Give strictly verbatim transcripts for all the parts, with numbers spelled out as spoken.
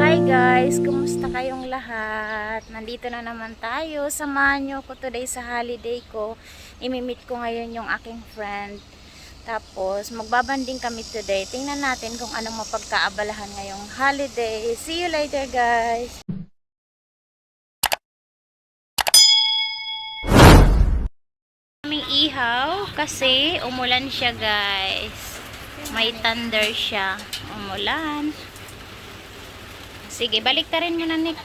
Hi guys, kumusta kayong lahat? Nandito na naman tayo. Samahan niyo ako today sa holiday ko. Imimit ko ngayon yung aking friend. Tapos, magbabanding kami today. Tingnan natin kung anong mapagkaabalahan ngayong holiday. See you later, guys! Kaming ihaw kasi umulan siya, guys. May thunder siya. Umulan. Sige, baliktarin mo na, Nick.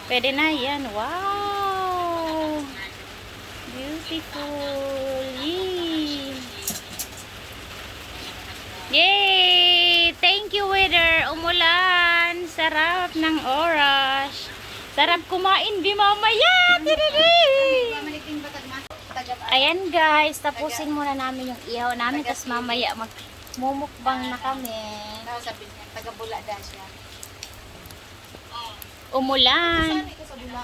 Pwede na yan. Wow! Beautiful. Yay! Yay! Thank you, weather. Umulan. Sarap ng oras. Sarap kumain, di mamaya. Tadadee! Ayan guys, tapusin muna namin yung ihaw namin, tas mamaya magmumukbang na kami. Sabi niya, taga Bula daw siya. Umulan. Sabi ko sa Bula.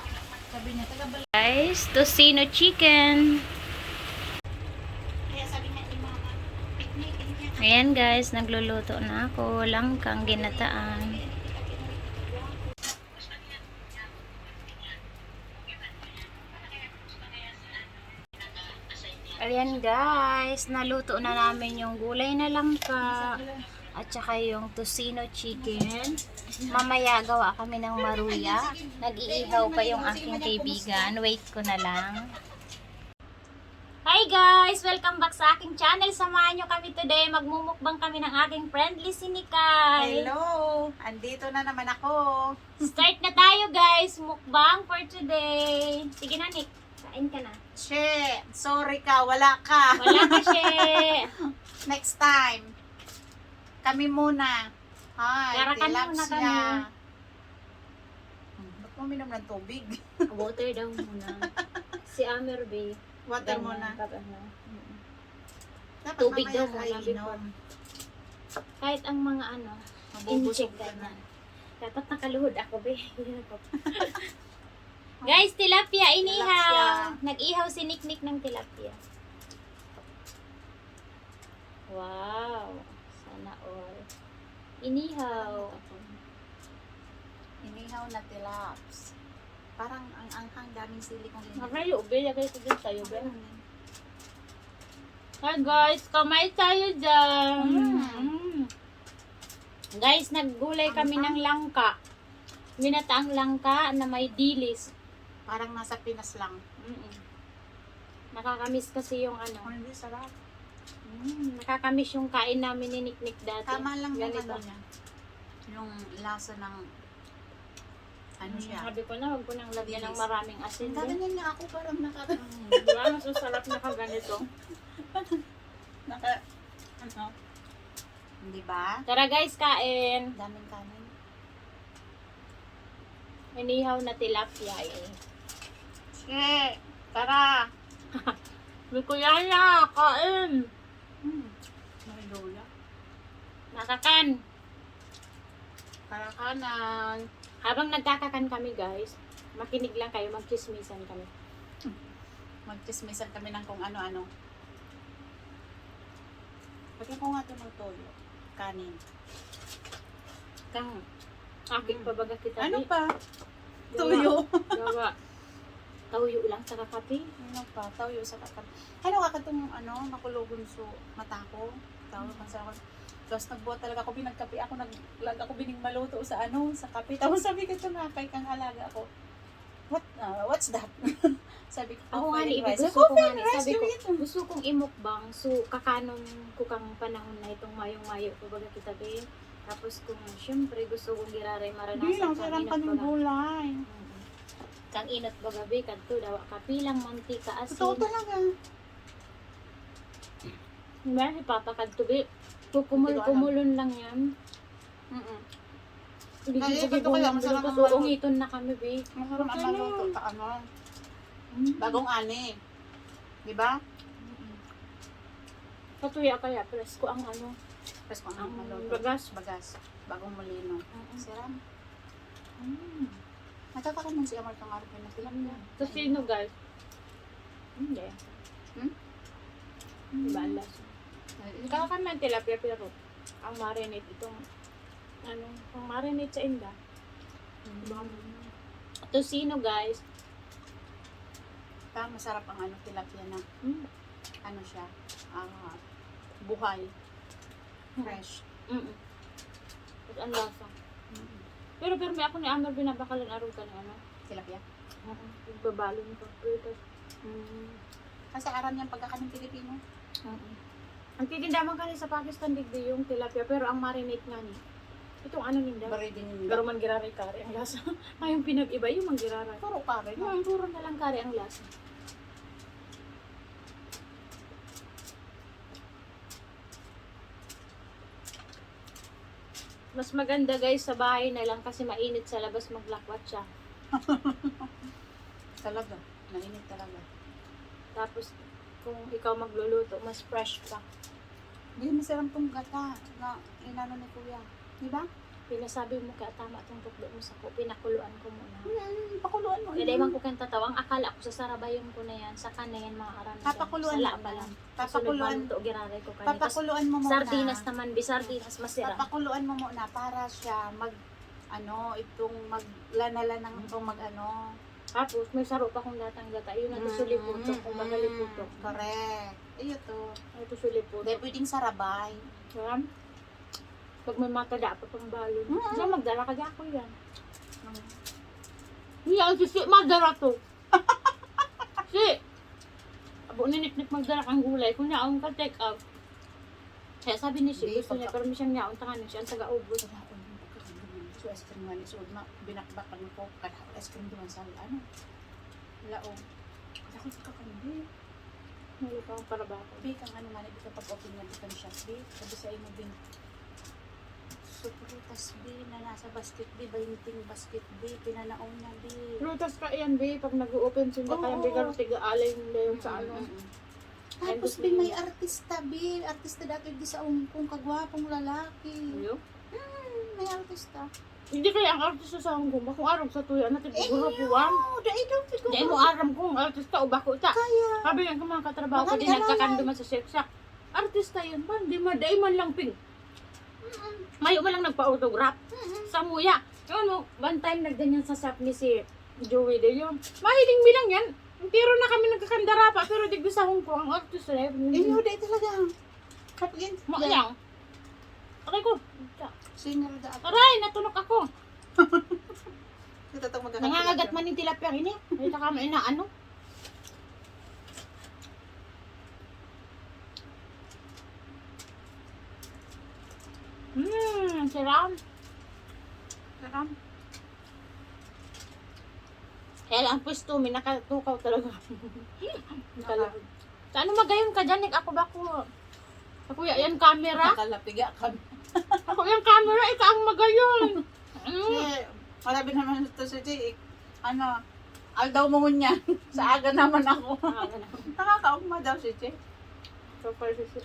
Sabi niya, taga Bula. Guys, tocino chicken. Kaya sabi niya, "Yung mga picnic, ganyan." Ayan guys, nagluluto na ako. Langkang ginataan. Ayan guys, naluto na namin yung gulay na langka at saka yung tocino chicken. Mamaya gawa kami ng maruya. Nag-iihaw pa yung aking kaibigan. Wait ko na lang. Hi guys! Welcome back sa aking channel. Samahan nyo kami today. Magmumukbang kami ng aking friendly sinikay. Hello! Andito na naman ako. Start na tayo guys. Mukbang for today. Sige na, Nick. Kain ka na. She, sorry ka, wala ka. Wala ka, she. Next time. Kami muna. Hi, Karakan tilapia muna kami. Hmm, ba't mo minum ng tubig? Water daw muna. Si Amer, be. Water Ganyan, muna. Pag ano. Mm. Dapat Tubig mamaya daw ka muna iinom. Before. Kahit ang mga ano, Mabubusog inject ka na. Ganyan. Dapat nakaluhod ako, be. Guys, tilapia, inihaw. Tilapia. Nag-ihaw si Niknik ng tilapia. Wow. Sana all. Inihaw. Inihaw na tilaps. Parang ang anghang, daming sili kong inihaw. Nakayo, be. Lagay ko dun sa'yo, be. Ano yun? Hi guys, kamay tayo dyan. Mm. Mm. Guys, naggulay kami ng langka. Ginataang langka na may dilis. Parang nasa Pinas lang. Mm-mm. Nakakamiss kasi yung ano. Oh, hindi, sarap. Mm, nakakamiss yung kain namin ni Niknik dati. Tama lang yung Ganito. Ano niya. Yung lasa ng ano Mm, siya. Sabi ko na, huwag ko nang lagyan ng Dilis. Maraming asin, Ang dami din. Niya nga ako, parang nakaka- Mm, di ba? Mas masarap na ka ganito. Naka, ano? Di ba? Tara guys, kain. Daming kanin. Inihaw na tilapia eh. Sige, tara. May kuyaya, kain. Hmm. May lola. Nakakan. Karakanan. Habang nagkakakan kami, guys, makinig lang kayo, magchismisan kami. Magchismisan kami ng kung ano-ano. Lagyan ko nga ito ng toyo. Kanin. Kang, akit Mm. pa baga kita, Ano di? pa? Gawa. Toyo. Gawa. Toyo lang sa kakape. Ano pa? Toyo sa kakape. Ano ka katong ano, makulogon so mata ko? Tawag Mm. pa sa ako. Tapos nagbuhat talaga ako, pinagkape ako, naglag ako bining maluto sa ano, sa kape. Tapos sabi ko, "Ito na, kay kang alaga ako." "What, ah, what's that?" Sabi ko, Ako nga, "Coffee ni, rice." gusto ko Coffee nga ni, rice sabi daw ko, yan. Gusto kong imukbang, so kakanon ko kang panahon na itong mayong-mayo, kumbaga kita, be. Tapos kung, syempre, gusto kong giraray maranasan Hindi lang, kang sarang inot kaming baga. Gulay. Mm-mm. Kang inot baga, be, kadto, dawa kape lang, mantika, asin. Totoo talaga. Diba, si Papa kadto, be? Kukumul-kumulon lang yan. Mm-mm. Hindi Naiikot ko ko kaya, lang masarap maluto, ang so maluto. Ungiton na kami, be. Masarap ang Okay na maluto yun. Sa ano, Mm. bagong ani. Di ba? Mm-mm. Katuya kaya, presko ang ano, Presko ang ang maluto. Bagas. Bagas. Bagong molino. Mm-mm. Sarap. Mm. Natatakan mo si Amar kang arap na tilapia. Mm. Tocino, guys. Hindi. Hmm? Iba ang lasa. Ay, Kakakan man tilapia, pero ang marinate itong Ano, pang marinate sa inda. Tocino, guys. Parang masarap ang ano, tilapia na, hmm, ano siya, ah, buhay. Mm. Fresh. Mm-mm. At ang lasa. Mm-mm. Pero, pero may ako ni Amber binabakalan arog ka ng ano? Tilapia? Oo. Nagbabalon ko. Pero tas, mm. Kasi aram niyang pagkakaning Pilipino. Oo. Ang titinda man kani sa Pakistan, digdi yung tilapia, pero ang marinate nga ni, itong ano ninda. Baridin ninda. Pero man giraray kari ang lasa. Ay, yung pinag-iba, yung man giraray. Puro kari, no? Hmm, puro na lang kari ang lasa. Mas maganda, guys, sa bahay na lang kasi mainit sa labas maglakwat siya. Talaga, mainit talaga. Tapos, kung ikaw magluluto, mas fresh pa. Hindi, masarap tong gata na inano ni Kuya. Di ba? Pinasabi mo kaya tama tong tukdo mo sa ko, pinakuluan ko muna. Hmm, pakuluan mo. Kaya na. Dahil man ko kayong tatawa, ang akala ko sa sarabayan ko na yan, sa kanayan mga aram na yan. Papakuluan mo muna. Sala pa lang. Papakuluan. Sunod maluto, giraray ko kani. Papakuluan mo muna. Sardinas naman, bi, sardinas, masira. Papakuluan mo muna para siya mag, ano, itong maglana-lanang itong mag, ano. Tapos, may saro pa kong latang gata. Yun ang gusto liputok, kung baga liputok. Correct. Iyo to. Ay, gusto liputok. Dahil pwedeng sarabay. Ayan. Pag may matada pa pang balon. Mm. Diyan, magdala ka dyan, ako yan. Mm. Hindi, ang sisi, madala to. Si, abo ni Niknik magdala kang gulay. Kung yaon ka, take out. Kaya sabi ni Shi, gusto niya, pero may siyang yaon, tanganin siya, ang taga-ubos. Wala akong pagkakamdaman. So, ice cream nga ni Sud, ma-, binakbak, ano ko, kada ice cream duman sa, ano, laog. Wala akong pagkakamdaman. Wala pa akong para bata. Bi, kang ano man, di ka pag-open nga, di ka ni Shopee. Sabi sa imo, bin. So, prutas, bi, na nasa basket, bi, bainting basket, bi, pinanaon na, bi. Prutas ka yan, bi, pag nag-o-open sila, kaya bi, garo tiga-alay nila yung sa ano. Mm, mm, mm. Tapos, bi, may artista, bi. Artista dati di sa Hong Kong, kagwapong lalaki. Ayo? Hmm, may artista. Hindi kaya ang artista sa Hong Kong, bakong arog sa tuya, natin grupo one. Dai mo aram kung artista o bako ta. Kaya. Sabi lang kung mga katrabaho ko, di nagkakanduman sa Shake Shack. Artista yan, man. Di ma-, dai man lang ping. Mm-mm. Mayo man lang nagpa-autograph. Mm-mm. Sa muya. Yung ano, one time nagganyan sa shop ni si Joey De Leon. Mahiling mi lang yan. Pero na kami nagkakandara pa, pero digdi sa Hong Kong, ang artista na yun. Inyo, dai talaga. Kapag yun, ma-, yan. Aray ko. Singer da ako. Aray, natunok ako. Ito itong magkakapit. Nangangagat man yung tilapia ini. May taka mo inaano. Hmm, siram. Siram. Kaya lang ang pwesto, may nakatukaw talaga. Talaga. Sa ano magayon ka dyan, Nick? Ako ba ko? Ako ya-, yan camera? Nakalapiga kami. Ako yung camera, ikaw ang magayon. Mm. Kasi, marami naman ito si Jay, eh. Ano, aldaw mo ngunyan. Sa aga naman ako. Aga na. Nakakaugma daw si Jay. So far, si Jay.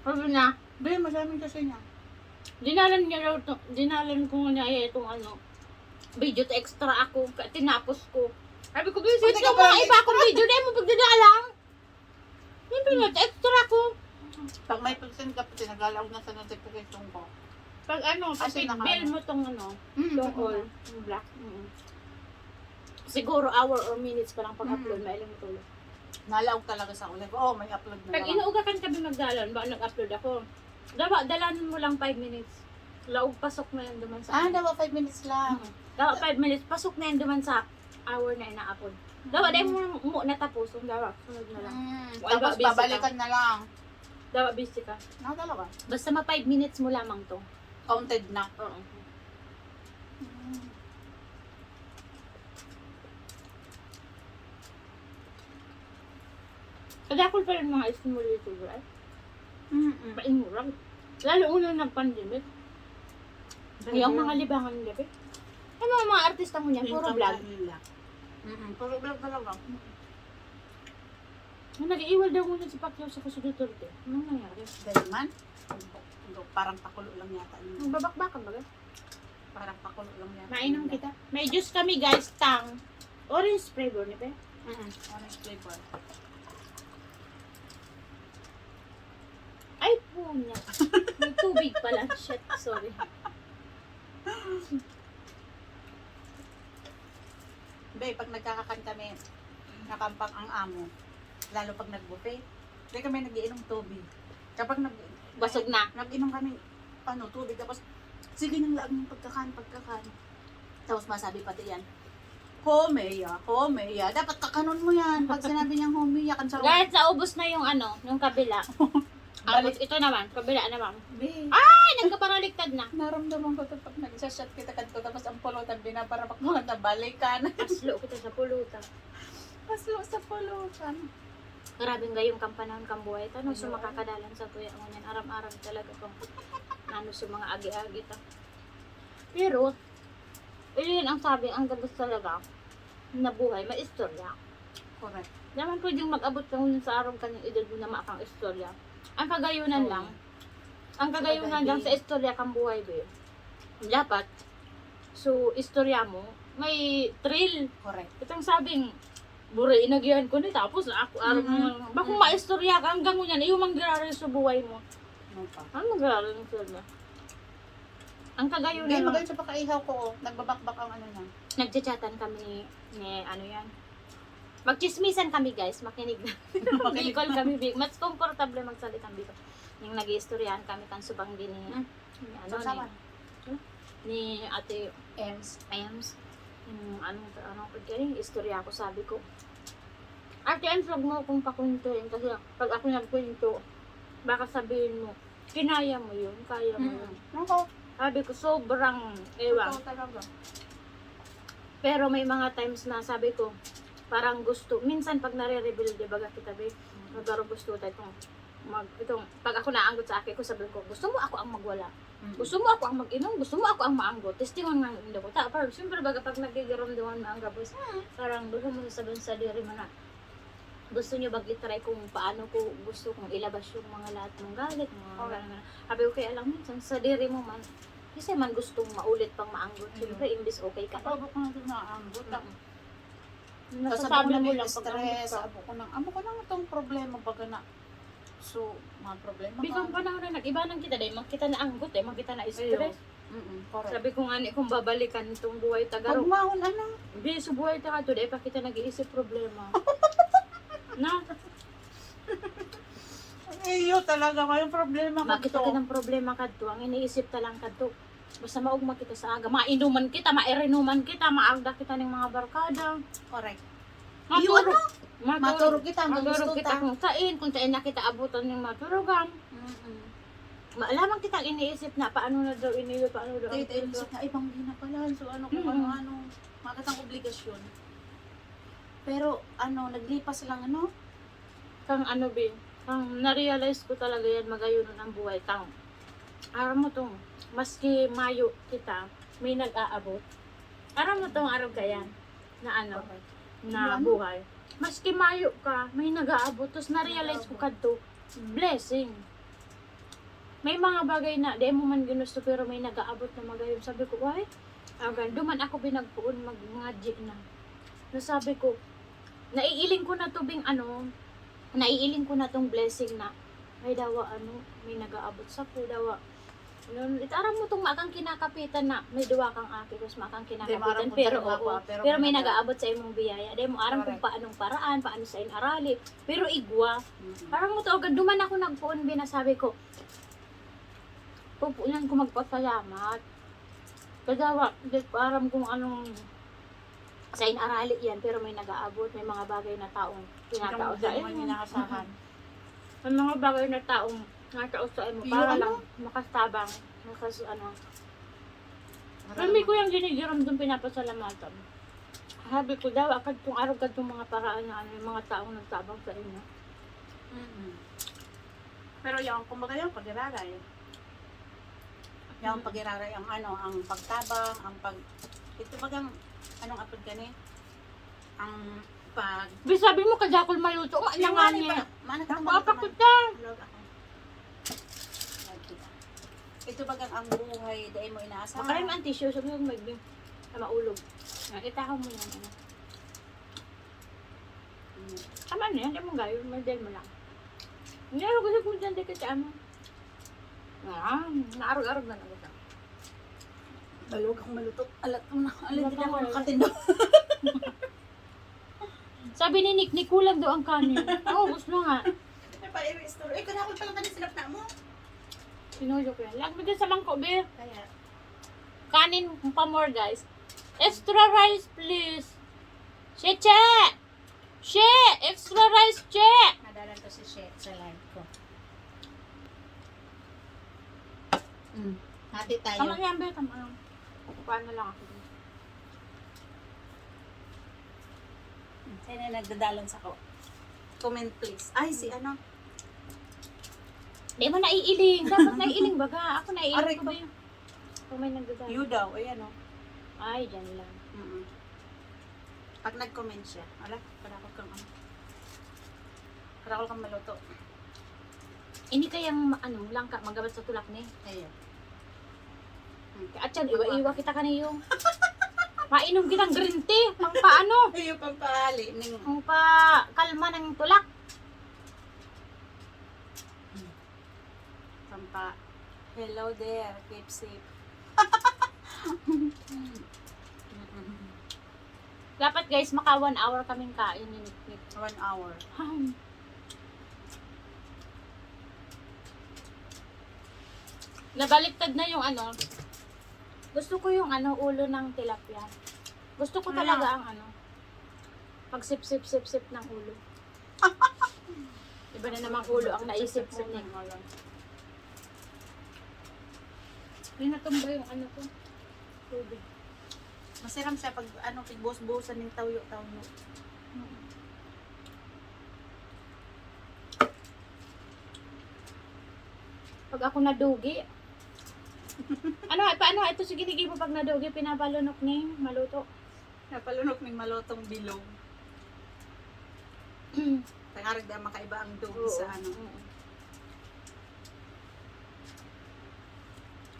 Sabi na, Be, masaming kasi niya. Dinalan niya daw to, dinalan ko nga niya itong ano, video to extra ako, ka-, tinapos ko. Sabi ko, "Be, sino ka ba? Iba akong video, dahil mo pagdadalang." Hindi nga, extra ko. Pag may pag-send ka, tinagalaw na sa notification ko. Pag ano, pag bill mo tong ano, mm, tong all, yung black. Mm. Siguro hour or minutes pa lang pag-upload, mm, mailing mo tuloy. Nalaog talaga sa ulit. Oo, may upload na. Pag inuugakan kami magdalan, ba, nag-upload ako. Dawa, dalan mo lang five minutes. Laog, pasok na yan duman sa, ah, ano, dawa five minutes lang. Mm. Dawa five minutes, pasok na yan duman sa hour na inaapod. Dawa, dahil mo, mo natapuson, dawa, sunod na lang. Mm, o, tapos babalikan na lang. Dawa, busy ka. Ah, talaga? Basta ma five minutes mo lamang to. Counted na. Oo. Mm. Kadakol pa rin mga stimulator, right? Mm-mm. Painurang. Lalo una nag-pandemic. Yung mga libangan gabi. Yung mga, mga artista mo niyan, puro vlog. Mm-mm, puro vlog talaga. Yung nag-iiwal daw muna si Pacquiao sa si Duterte. Anong nangyari? Dali man. Parang pakulo lang yata yun. Nagbabakbakan ba? Parang pakulo lang yata. Mainom kita. May juice kami, guys, tang. Orange flavor ni, pe? Mm, orange flavor. Ay, punya. May tubig. Uy, pala, shit, sorry. Be, pag nagkakakan kami, nakampang ang amo. Lalo pag nag-buffet. Di kami nagiinom tubig. Kapag nag Basog na. Nag-inom kami, ano, tubig. Tapos, sige nang laag ng pagkakan, pagkakan. Tapos masabi pati yan, "Homeya, homeya." Dapat kakanon mo yan. Pag sinabi niyang homeya, kan sa Kahit naubos na yung ano, yung kabila. Abot, Balik. Ito naman, kabila naman. Be, Ay, nagkaparaliktad na. Naramdaman ko ito pag nagsashot kita kadto, tapos ang pulutan, binabarabak mo na balikan. Aslo kita sa pulutan. Aslo sa pulutan. Grabing gayong kampanahon kang buhay ta, no? So, makakadalan sa tuya ngunyan, aram-aram talaga kung ano sa mga agi-agi ta. Pero, yun ang sabi, ang gabos talaga na buhay, may istorya. Correct. Naman pwedeng mag-abot ka ngunyan sa araw kanyang edad mo na makang istorya. Ang kagayunan lang, ang kagayunan lang sa istorya kang buhay, be. Dapat, so, istorya mo, may thrill. Correct. Itong sabing, bure, inagihan ko ni, tapos ako, araw Mm-mm. mo, bakong maistorya ka, hanggang ngunyan, iyo mang giraray sa buhay mo. Ano pa? Ano giraray sa buhay? Ang kagayunan Hindi, lang. Magayon sa pakaihaw ko, oh. Nagbabakbak ang ano niya. Nagchachatan kami ni, ni ano yan. Magchismisan kami, guys, makinig na. Bicol kami, Bi- mas komportable magsalita ng Bicol. Yung nag-iistoryahan kami kan subang din ni, Hmm. ni ano, Sa ni, Sawan. ni Ate Ems. Ems. Yung ano, ano, ano, istorya ko, sabi ko, "Ate Ems, wag mo akong pakwintuhin kasi pag ako nagkwento, baka sabihin mo, kinaya mo yun, kaya mo yun." Mm. Nako, Sabi ko, sobrang, ewan. Totoo talaga. Pero may mga times na sabi ko, parang gusto, minsan pag nare-rebelde baga kita, be, nagkaro gusto tayo itong, mag, itong, pag ako naanggot sa aki ko, sabi ko, "Gusto mo ako ang magwala? Mm. Gusto mo ako ang mag-inom? Gusto mo ako ang maanggot?" Testingon nga ang indo ko. Ta, pero siyempre baga pag nagigiramdaman na ang gabos, parang gusto mo sasabihin sa diri mo na, gusto niyo bag itry kung paano ko gusto kong ilabas yung mga lahat ng galit, mga Correct. ganun, ganun. Sabi ko, "Kaya lang minsan, sa diri mo man, kasi man gustong maulit pang maanggot, Ayun. siyempre, imbis okay ka." Ako, ako na ito naaanggot. Ah. Nasasabi mo lang pag Stress, abo ko nang, abo ko nang itong problema baga na. So, mga problema Biglang ka. Panahon na nag-iba nang kita, dahil man kita naanggot, eh, man kita na-stress. Mm, correct. Sabi ko nga ni, kung babalikan itong buhay tagarok. Pagmahon, ano? Hindi, sa buhay taga to, dahil pa kita nag-iisip problema. Na, Iyo talaga, may problema ka makita to. Ka ng problema kadto, ang iniisip ta lang kadto. Basta maugma kita sa aga, mainuman kita, mairinuman kita, maagda kita ng mga barkada. Correct. Maturo, Iyo, ano? Maturo kita hanggang maturo gusto kita ta. Kung sain, kung sain na kita abutan ng maturugan. Mm-mm. Maalamang kitang iniisip na paano na daw iniyo, paano daw Dahil ang tayo sa na ibang ginapala. So, ano kung Mm. ano-ano. Makatang obligasyon. Pero, ano, naglipas lang, ano? Kang ano, be, kang na-realize ko talaga yan, magayon ang buhay. Kang, aram mo tong, maski mayo kita, may nag-aabot. Aram mo tong arog ka yan, na ano, Okay. na Ano? Buhay. Maski mayo ka, may nag-aabot. Tapos na-realize ko kadto, blessing. May mga bagay na, di mo man ginusto, pero may nag-aabot na magayon. Sabi ko, "Why?" Agan, duman ako binagpoon mag-, mga G na. Na sabi ko, naiiling ko na to bing ano, naiiling ko na tong blessing na, "Ay, dawa, ano, may nag-aabot sa ko, dawa." Nun, itaram mo tong makang kinakapitan na, may duwa kang aki, tapos makang Hindi, kinakapitan, maaram ko pero sa'yo nga oo, pa, pero pero may may nag-aabot sa imong biyaya. Di mo aram kung Correct. Paanong paraan, paano sa inarali, pero igwa. Mm-mm. Parang mo to agad, duman ako nagpoon, binasabi ko, pupunan ko magpasalamat. Kadawa, di ko aram kung anong sa inarali yan, pero may nag-aabot, may mga bagay na taong tinatao Hindi sa mo imo. inaasahan. May mga bagay na taong natao sa imo, Yung para ano? Lang makastabang, makas ano. Para Pero may lang- kuyang ginigiram doon pinapasalamatan. Sabi ko daw, akad kung arog ka itong mga paraan na ano, yung mga taong nagtabang sa inyo. Mm-mm. Pero yung, kumbaga yung pag-iraray. Yung pag-iraray, ang ano, ang pagtabang, ang pag... Ito bagang, anong apod ka ni? Ang pag... Bi, sabi mo, kadakol maluto, nga Yung nga ano niya. pa, mana ka Ang guwapa ko naman. ta. Vlog ako. Vlog kita. Ito bagang ang buhay, dahil mo inaasahan. Makain ang tissue, sabi mo, may, may, na maulog. Nakita ko mo yan, ano. Mm. Tama na yan, di mo gayo, may dahil mo lang. Hindi ako gusto kung dyan, di kita, ano. Ah, naarog-arog na lang ito. Balog akong maluto. Alat ko na. Alat Wala din pa ako wala. Nakatindo. Sabi ni Nick, Nick, kulang daw ang kanin. Naubos na nga. Ano pa, i-restore? Eh, kanakot pala ka na sinapna mo. Sinuyo ko yan. Lagyan mo din sa mangkok, be. Kaya, Kanin pa more, guys. Extra rice, please. She, che! She! Extra rice, che! nadalan ko si Shet sa live ko. Mm. Hati tayo. Tama yan, be. Tama yan. Kukuha na lang ako. Sino nagdadalan sa ko? Comment please. Ay, si ano? Di mo naiiling. Dapat naiiling baga. Ako naiiling Aray ko ko. Ba yun? Kung may nagdadalan. You daw. Ayan o. Ay, dyan lang. Mm-mm. Pag nag-comment siya, ala, kadakot kang ano. Kadakot kang maluto. Ini kayang ma- ano, langka, magabat sa tulak ni. Ayan. At yan, iwa-iwa kita kaniyo. Mainom kitang green tea. Pang paano? Ayun, pampahali. Ning, Ang pa kalma ng tulak. pampa, hello there, keep safe. Dapat guys, maka one hour kaming kain ni Niknik. One hour. Nabaliktad na yung ano. Gusto ko yung ano, ulo ng tilapia. Gusto ko Ano? Talaga ang ano. Pagsip-sip-sip-sip ng ulo. Iba na namang ulo ang naisip mo. Sip-sip Nick. ng ulo. May natumba yung ano ko. Tubig. Masiram siya pag ano, pigbuhos-buhosan ng tawyo-tawyo. Pag ako nadugi, ano, paano ito sige, nigi mo pag nadugi, pinapalunok ni maluto. Napalunok ng malutong bilog. Tangarag na makaiba ang dugi Oo. Sa ano. Oo.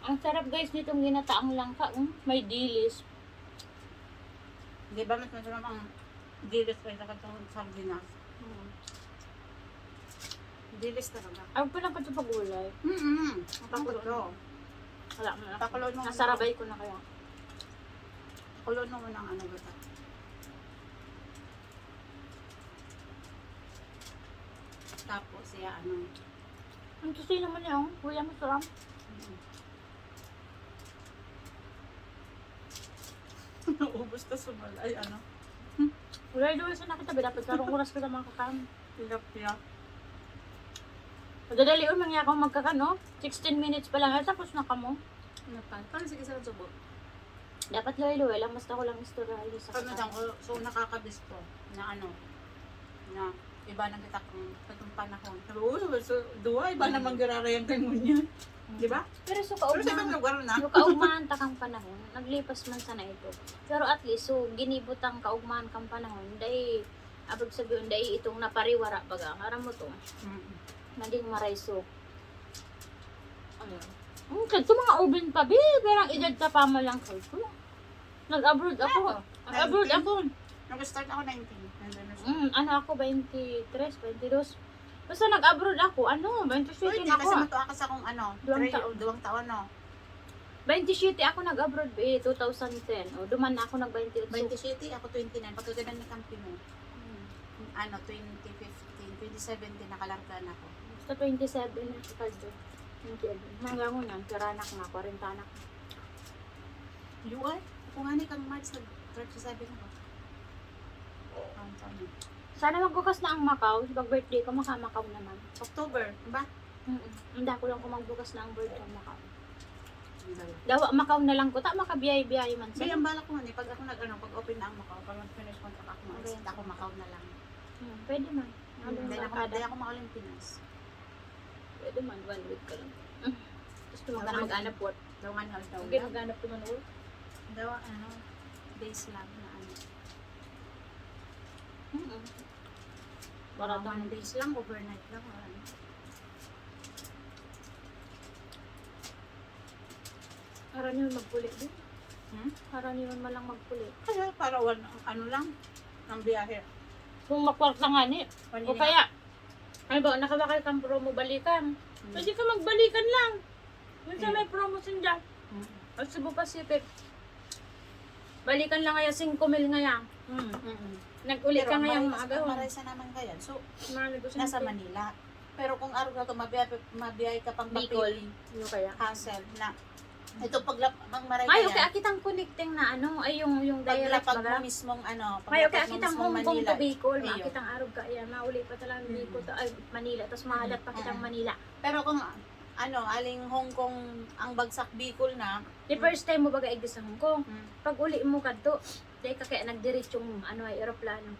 Ang sarap guys nitong ginataang langka, oh. May dilis. Di ba mas masarap ang dilis kaysa katong sardinas? Mm. Dilis talaga. Ayaw pa lang ito pag-ulay. Mm-mm. Ang takot ko. Wala mo na. Pakuloy mo muna. Nasarabay ko na kaya. Pakuloy mo muna ang ano ba ito? Tapos, siya ano. Ang tusi naman niya, oh. Kuya, masarap. Mm. Naubos na sumal. Ay, ano? Wala yung doon sa nakita, dapat karong oras ko na makakain. Tilapia. Madadali, oh, nangya akong magkakan, oh. Sixteen minutes pa lang, ay, tapos na kamo. Ano pa? Parang sige sa subo. Dapat luway-luway lang, basta ko lang istoryahin sa Kami lang, oh, so nakakabis ko na ano, na iba nang kita kung katong panahon. Sabi, "Uy, so, duwa, iba namang gararayang kay ngunyan." Di ba? Pero so Pero sa ibang kaugmahan, lugar na. so kaugmahan ta kang panahon, naglipas man sana ito. Pero at least, so, ginibo tang kaugmahan kang panahon, dai, abag sabihin, dai itong napariwara baga, aram mo to, Mm. naging maraysok. Ano? Ang kadto mga oven pa, bi, pero ang edad ta pa man lang ko. Nag-abroad ako. Ano? Nag-abroad Nineteen? Ako. Nag-start ako nineteen. Nandun na siya. Mm, ano ako, twenty-three, twenty-two. Basta nag-abroad ako, ano, twenty-seven Pwede, ako. Kasi matuakas akong ano, Duwang three- taon. Duwang taon, no? Twenty-seven ako nag-abroad, eh, two thousand ten. O, duman na ako nag-twenty-eight. So, Twenty-seven, ako twenty-nine. Pagkaganda ni Campi mo. mm, Ano, twenty fifteen, twenty seventeen, nakalarga na ako. Basta twenty-seven na ako, Cardo. Twenty-seven. Hanggang ngayon, tiranak na, kwarenta na ako. Yuay, ako nga ni kang March, nag-thirty-seven ako. Ang kami. Sana magbukas na ang Macau. Pag birthday ko, maka-Macau naman. October, di ba? Mm-mm. Hindi ko lang kung magbukas na ang birthday ng Macau. Ang dalawa. Dawa Macau na lang ko. Ta, makabiyahe-biyahe man Hindi, sa. Ang balak ko nga ni, pag ako nag-ano, pag open na ang Macau, pag mag-finish contract ako, Okay. mag-stay ako Macau na lang. Hmm, pwede man. Hindi na ako, hindi ako makauling Pinas. Pwede man, one week ka lang. Gusto mo ka na mag-anap, what? Daw nga na daw. Hindi, mag-anap ko man, oh. Daw, ano, days lang na ano. Mm-mm. Para Mga one days lang, overnight lang, or ano. Para niyo magpuli din. Hmm? Para niyo man lang magpuli. Kaya para one, ano lang, ang biyahe. Kung makwarta nga ni. One O and a kaya, ano ba, nakabakal kang promo balikan. Hmm. Pwede ka magbalikan lang. Minsan may promotion dyan. Mm. Pag Cebu Pacific, balikan lang kaya singko mil ngaya. Mm. Mm-mm. Nag-uli Pero ka ang ngayang maray-, maaga, ang oh. Maray sa naman kaya. So, Mga negosyo nasa natin. Manila. Pero kung araw na to, mabiyahe, mabiyahe ka pang Bicol. Papili. Ano kaya? Hassle na. Ito paglap-, ang maray Ay, kaya. Okay, akitang connecting na ano, ay yung, yung direct Paglapag baga. Mo mismong ano, Ay, okay, paglapag mo akitang mismong Hong Kong Manila. To Bicol, Iyo. Akitang arog ka, yan, mauli pa talaga ang Mm. Bicol to, ay, Manila, tapos mahalat pa kitang Mm. Manila. Pero kung, ano, aling Hong Kong, ang bagsak Bicol na. The first time mo baga igdi sa Hong Kong. Mm. Pag uli mo kadto, dahil ka kaya nagdiretsong, ano, ay, eroplano.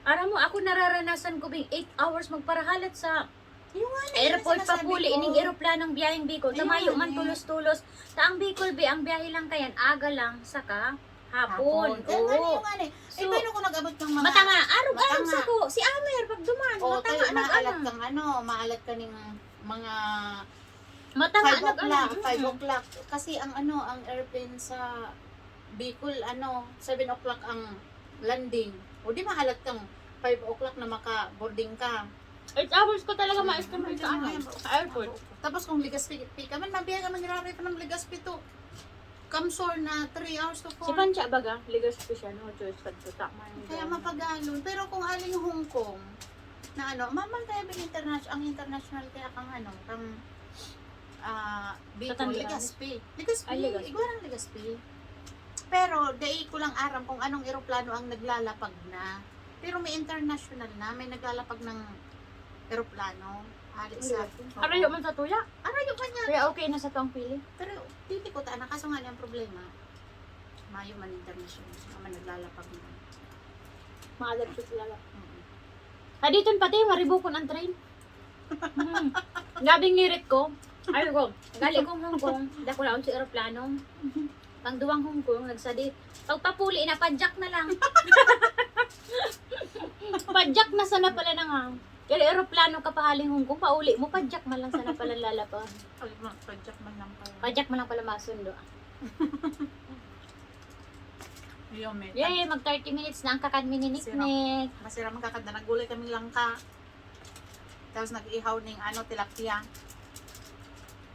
Aram mo, ako nararanasan ko, bing, eight hours magparahalat sa Yung nga, yung airport sinasabi papuli, ko. Ining eroplanong biyaheng Bicol, Ayun tamayo nga man eh. Tulos-tulos. Ta ang Bicol, be, ang biyahe lang kayan, aga lang, saka hapon. Hapon. Kaya nga Oo. Yung nga eh. Eh, So, paano kung nag-abot ng mga Matanga, arog-arog Matanga? Sa ko. Si Amer, pag duman, O, Matanga, tayo, nag-ano. Maalat kang ano, maalat ka ning mga Matanga, five nag-ano. O'clock, five Mm. O'clock. Kasi ang ano, ang airplane sa Bicol, ano, seven o'clock ang landing. O di maalat kang five o'clock na maka-boarding ka. Eight hours ko talaga Mm. ma-estimate sa ano, Ayun. Sa airport. Tapos kung Legazpi ka man, mabiya ka mangyari pa ng Legazpi to. Kamsor na three hours to four. Si Pancha baga, Legazpi siya, no choice pag tuta man. Kaya mapagalon. Pero kung aling Hong Kong, na ano, maman kaya bin interna-, ang international kaya kang ano, kang, ah, Bicol, Katanduanes. Legazpi. Legazpi, Ay, Legazpi. Igwa ng Legazpi. Pero, dai ko lang aram kung anong eroplano ang naglalapag na. Pero may international na, may naglalapag ng eroplano. Ali sa Legazpi. Oo. Arayo man sa tuya. Arayo man niya. Kaya okay na sa tuang pili. Pero, pili ko ta, na, kaso nga niya ang problema, mayo man international. Naman naglalapag na. Maalat siya talaga. Mm. Haditon pati, maribukon ang train. Hmm. Gabing ngirit ko. Ay ko, gali kong Hong Kong, dakulaon sa eroplano. Pang duwang Hong Kong, nagsadi. Pagpapuli na, padyak na lang. Padyak na sana pala na nga. Kaya eroplano ka pahaling Hong Kong, pauli mo, padyak man lang sana pala lalapag. Pag ma-, padyak man lang pala. Padyak man lang pala masundo. Iyo, may Yay, mag thirty minutes na ang kakan mininiknik. Masira man kakad na nagulay kaming langka. Tapos nag-ihaw ning ano, tilapia.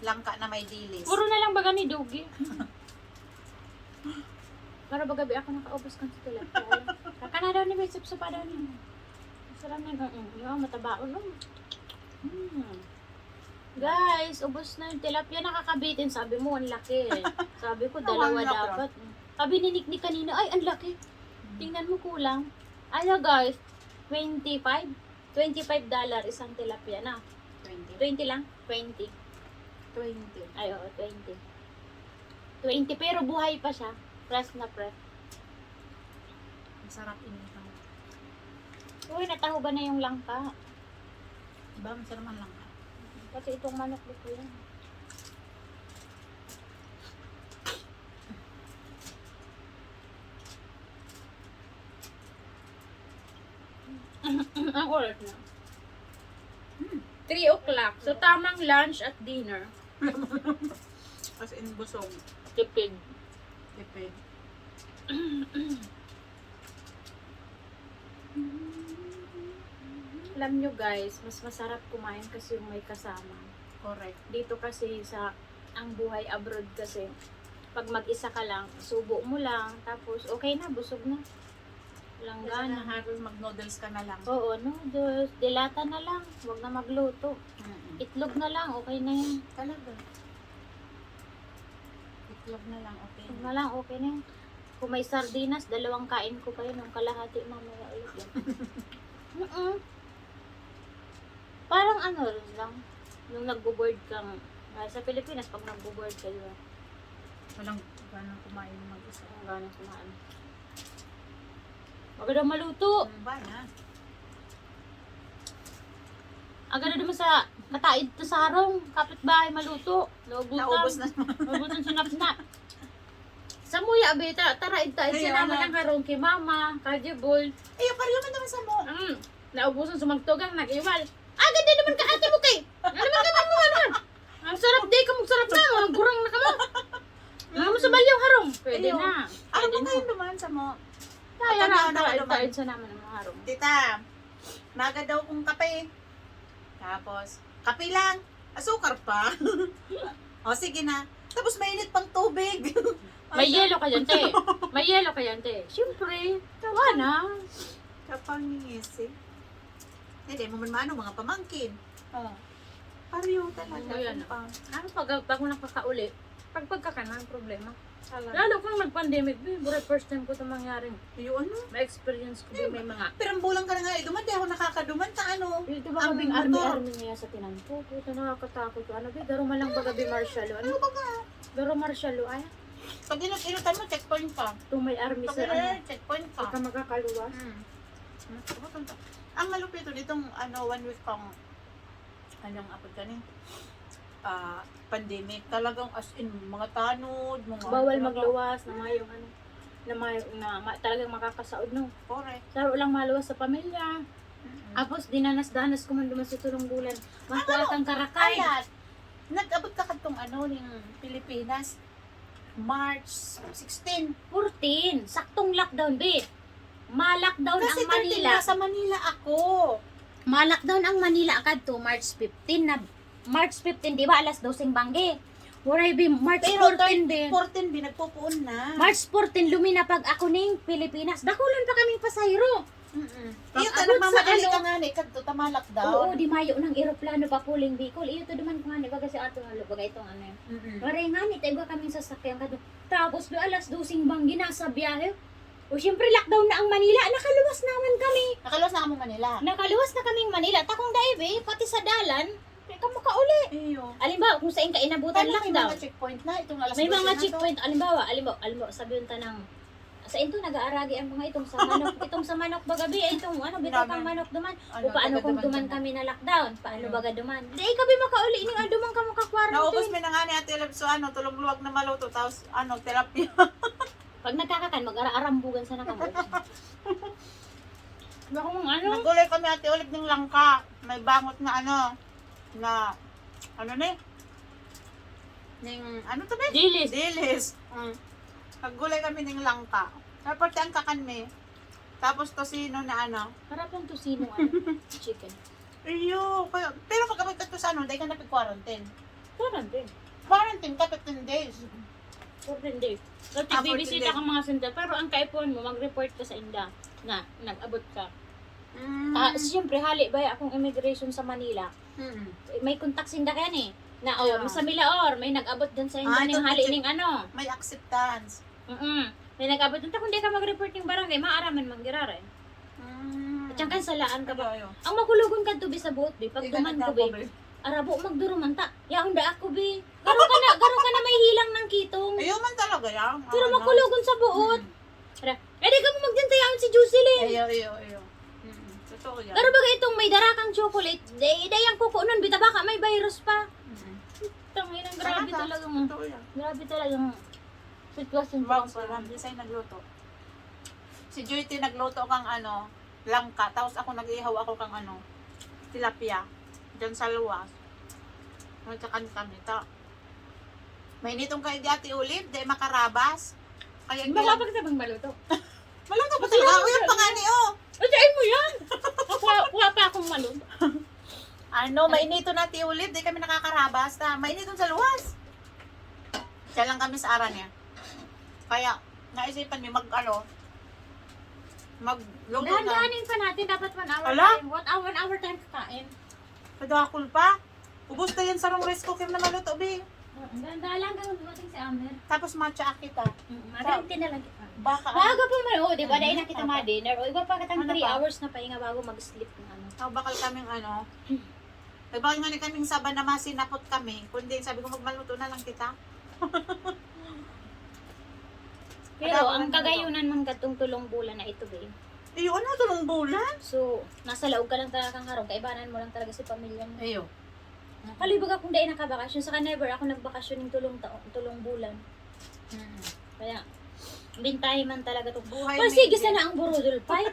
Langka na may dilis. Puro na lang baga ni Dugi. Para baga bi ako nakaubos kan sa tilapia. Kaka na daw ni may supsupa daw ni. Sarap na, mm, yung matabaon, oh. Mm. Guys, ubos na yung tilapia, nakakabitin. Sabi mo, ang laki. Sabi ko, Ang dalawa laki. Dapat. Sabi ni Niknik kanina, "Ay, ang laki." Hmm. Tingnan mo, kulang. Ano, guys? Twenty-five? Twenty-five dollar isang tilapia na. Twenty. Twenty lang? Twenty. Twenty. Ay, oo, twenty. Twenty, pero buhay pa siya. Fresh na fresh. Masarap inihaw. Uy, natahuban na yung langka. Diba, masarap ang langka? Kasi itong manok gusto yan. Ang oras na. Hmm. Three o'clock. So, tamang lunch at dinner. As in, busog. Tipid. Tipid. Alam nyo, guys, mas masarap kumain kasi yung may kasama. Correct. Dito kasi sa, ang buhay abroad kasi, pag mag-isa ka lang, subo mo lang, tapos okay na, busog na. Walang Kaysa gana. Halos mag-noodles ka na lang. Oo, noodles. Delata na lang. Huwag na magluto. Mm-mm. Itlog na lang, okay na yun. Talaga. Itlog na lang, okay. Itlog na lang, okay na yun. Kung may sardinas, dalawang kain ko pa yun. Yung kalahati, mamaya ulit yun. Mm-mm. Parang ano rin lang, nung nagbo-bored kang, ah, sa Pilipinas, pag nagbo-bored kayo, Walang ganang kumain ng mag-isa. Walang ganang kumain. Aga daw maluto. Ang ba na? Aga daw naman sa kataid to sa harong, kapitbahay maluto. Naubusan. Naubos na. Naubusan sinapnap. Sa muya, abi, ta-, taraid-taid Ayun, siya naman ano? Ang harong kay mama, kay Jebol. Ayun, pareho man naman sa mo. Mm. Naubusan, sumagtugang, nag-iwal. Agad din naman ka ate mo kay. Ano naman ka mo, ano? Ang sarap di ka magsarap na, mga gurang na ka mo. Ano mo sa balyaw harong? Pwede Ayun. Na. Ano Pwede ba na. Kayo naman sa mo? Kaya Pagkatao na, na tayo, naman. Tayo sa naman ang mga harong. Tita, naga daw kong kape. Tapos, kape lang. Asukar pa. O, sige na. Tapos mainit pang tubig. May yelo ka dyan, te. May yelo ka dyan, te. Siyempre. Tawa na. Kapangisi. Hindi mo man maano, mga pamangkin. Oh. Pareho talaga. Ayan. Kung pa. Ano pag, pag nakakauli? Pag pagkakanan, problema. Talaga. Lalo kung nag-pandemic, be, bro, first time ko ito mangyaring. Yung ano? Ma-experience ko, be, may mga... Pero ang bulang ka na nga, eh, duman, di ako nakakaduman sa ano. Ito ba Ang kaming motor. army-army niya sa tinan ko? Puta, nakakatakot ko. Ano, be, garo man lang baga, be, martial law. Ano? Ano ba ka? Garo martial law, ay. Pag inot-inotan mo, checkpoint pa. Ito may army Pag sa, ano, checkpoint pa. ikaw makakaluwas. Hmm. Ano ba itong ta-, ang malupit dito, itong ano, one week kang, anong apod ka ni? Ah, pandemic. Talagang as in, mga tanod, mga... Bawal talagang- magluwas na mayong ano, na may, na ma, talagang makakasaod, no? Correct. Saro lang maluwas sa pamilya. Mm-mm. Tapos, dinanas-danas ko man duman sa tulong bulan. Ang Makuha ano, kang karakay. Ayan. Nag-abot ka kadtong ano, ning Pilipinas. March sixteen. Fourteen. Saktong lockdown, be. Ma-lockdown Kasi ang Manila. Sa Manila ako. Ma-lockdown ang Manila kadto March fifteen na, March fifteen, di ba, alas doseng banggi? Waray, be, March Pero fourteen, be. fourteen, be, nagpupuon na. March fourteen, luminapag ako ning Pilipinas. Dakulan pa kaming pasahero. Mm-mm. Pag Iyo, abot sa nagmamadali ano, ka nga ni kadto, tama lockdown. Oo, di mayo ng eroplano pa puling Bicol. Iyo to duman ko nga ni baga si ato nga, baga itong ano yun. Mm-mm. Waray nga ni, taiba kaming sasakyan kadto. Tapos, be, alas doseng banggi na sa biyahe. O, siyempre, lockdown na ang Manila. Nakaluwas naman kami. Nakaluwas na kamo Manila. Nakaluwas na kaming Manila. Takong dai, be, pati sa dalan, di ka makauli. Iyo. Alimbawa, kung saan ka inabutan Paano may lockdown. Mga checkpoint na itong alas May dose mga na to? Checkpoint, alimbawa, alimbawa, alimbawa, sabihin ta ng, sa into nag-aaragi ang mga itong sa manok, itong sa manok bagabi, ay itong ano, bitaw Naman. kang manok duman. Ano, O paano taga kung duman duman ka na? Kami na lockdown? Paano Ano? Baga duman? Di, ikaw, be, makauli ning aduman ka mo ka quarantine. Naubos mi na nga ni Ate Love, so ano, tulong luwag na maluto, tapos ano, tilapia. Pag nagkakakan, mag-arambugan sana kamo. Bakong ano? Naggulay kami, Ate Olive, ning langka. May bangot na ano, na, ano ni? Ning, ano to, be? Dilis. Dilis. Mm. Naggulay kami ning langka. Tapos ang kakan mi. Tapos tocino na ano. Para pong tocino, ano, chicken. Iyo, kaya, pero pag abot ka to sa ano, dahil ka na quarantine. Quarantine. Quarantine ka, fifteen days. Fourteen days. So, Ah, fourteen bibisita days. Ka mga center, pero ang kaipuhan mo, mag-report ka sa inda na nag-abot ka. Mm. Ah, siyempre, hali ba akong immigration sa Manila? Mm. May contact sinda kaya ni. Na, oh, Ah. Sa Milaor, may nag-abot dyan sa inda Ah, ning ito, hali check. Ning ano. May acceptance. Mm. May nag-abot dyan. Kung di ka mag-report ning barangay, maaraman man giraray. Mm. At siyang kansalaan ka ba? Ayo, ayo. Ang makulogon ka to, be, sa buot, be. Pag Ikaw duman ko, nagtapos, be. be. Arabo, magduruman ta. Yaon da ako, be. Garo ka na, garo ka na may hilang ng kitong. Ayaw man talaga yan. Pero Ano? Makulogon sa buot. Mm. Ara, eh, di ka mo magdintayaon si Jocelyn. Ayaw, ayaw, ayaw. Mm. Totoo yan. Garo baga itong may dara kang chocolate. Day, day ang kuko nun, bita baka may virus pa. Mm. Tangina, grabe Talaga. Talagang, Totoo yan. Grabe talagang sitwasyon. Wow, sarap. Bisay nagluto. Si Joy T nagluto kang ano, langka. Tapos ako nag-ihaw ako kang ano, tilapia. Diyan sa luwas. Nagkakan kami. Ta, mainitong kayo di Ate Olive, di makarabas. Kaya Hindi ba pag sabang maluto? Maluto pa talaga. Uy, ang pangani, oh. Ay, ay mo yan! Kuha, kuha pa akong maluto. Ano, mainito na, Ate Olive, di kami nakakarabas. Ta, mainito sa luwas. Siya lang kami sa ara niya. Kaya, naisipan niya mag, ano, magluto na. Dahan-dahanin pa natin, dapat one hour Ala? Time. One hour, one hour time kakain. Kadakol pa. Ubus na yan sa rong rice cooker na maluto, be. Dahan-dahan lang hanggang dumating si Amer. Tapos matcha akita. Mm, mag-green tea na lang kita. Baka, Maaga pa man, oh, di ba? Ano Dahil na? na kita ma-dinner. O, iba pa katang Ano three pa? Hours na pahinga bago mag-sleep ng ano. Nagbakal kaming ano. Nagbakal nga ni kaming saba na masinapot kami. Kundi sabi ko, magmaluto na lang kita. Pero ang kagayunan man katong tulong bulan na ito, babe. Iyo, ano tulong bulan? So, nasa laog ka lang talaga kang harong, kaibanan mo lang talaga si pamilya mo. Iyo. Kalibag akong dahil nakabakasyon, saka never ako nagbakasyon ng tulong taon, tulong bulan. Mm. Kaya, bintahe man talaga to. Buhay Pero may sige di- sana ang burudol fight.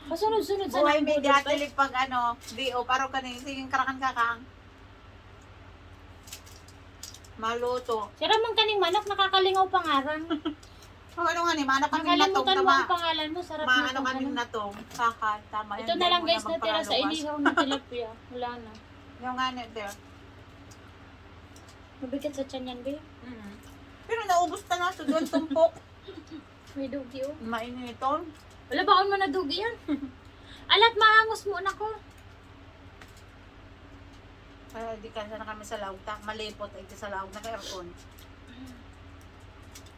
Pasunod-sunod sana Buhay ang may burudol fight. diatilig pag ano, di o, paro ka na yung siging karakan kakang. Maluto. Sira man kaning manok, nakakalingaw pangaran. Oh, ano nga ni, maano kaming natong Nakalimutan mo tama. Ang pangalan mo, sarap Maano na itong kaming ano. Natong. Kakat, tama yan. Ito na lang guys, natira sa inihaw na tilapia. Wala na. Yung nga ni, there. Mabigat sa tiyan yan, be. Mm. Pero naubos na nga, so doon tumpok. May dugi, oh. Mainiton. Wala ba akong manadugi yan? Alat, mahangos muna ko. Kaya di ka sana kami sa laog ta. Malipot ay sa laog na kay aircon.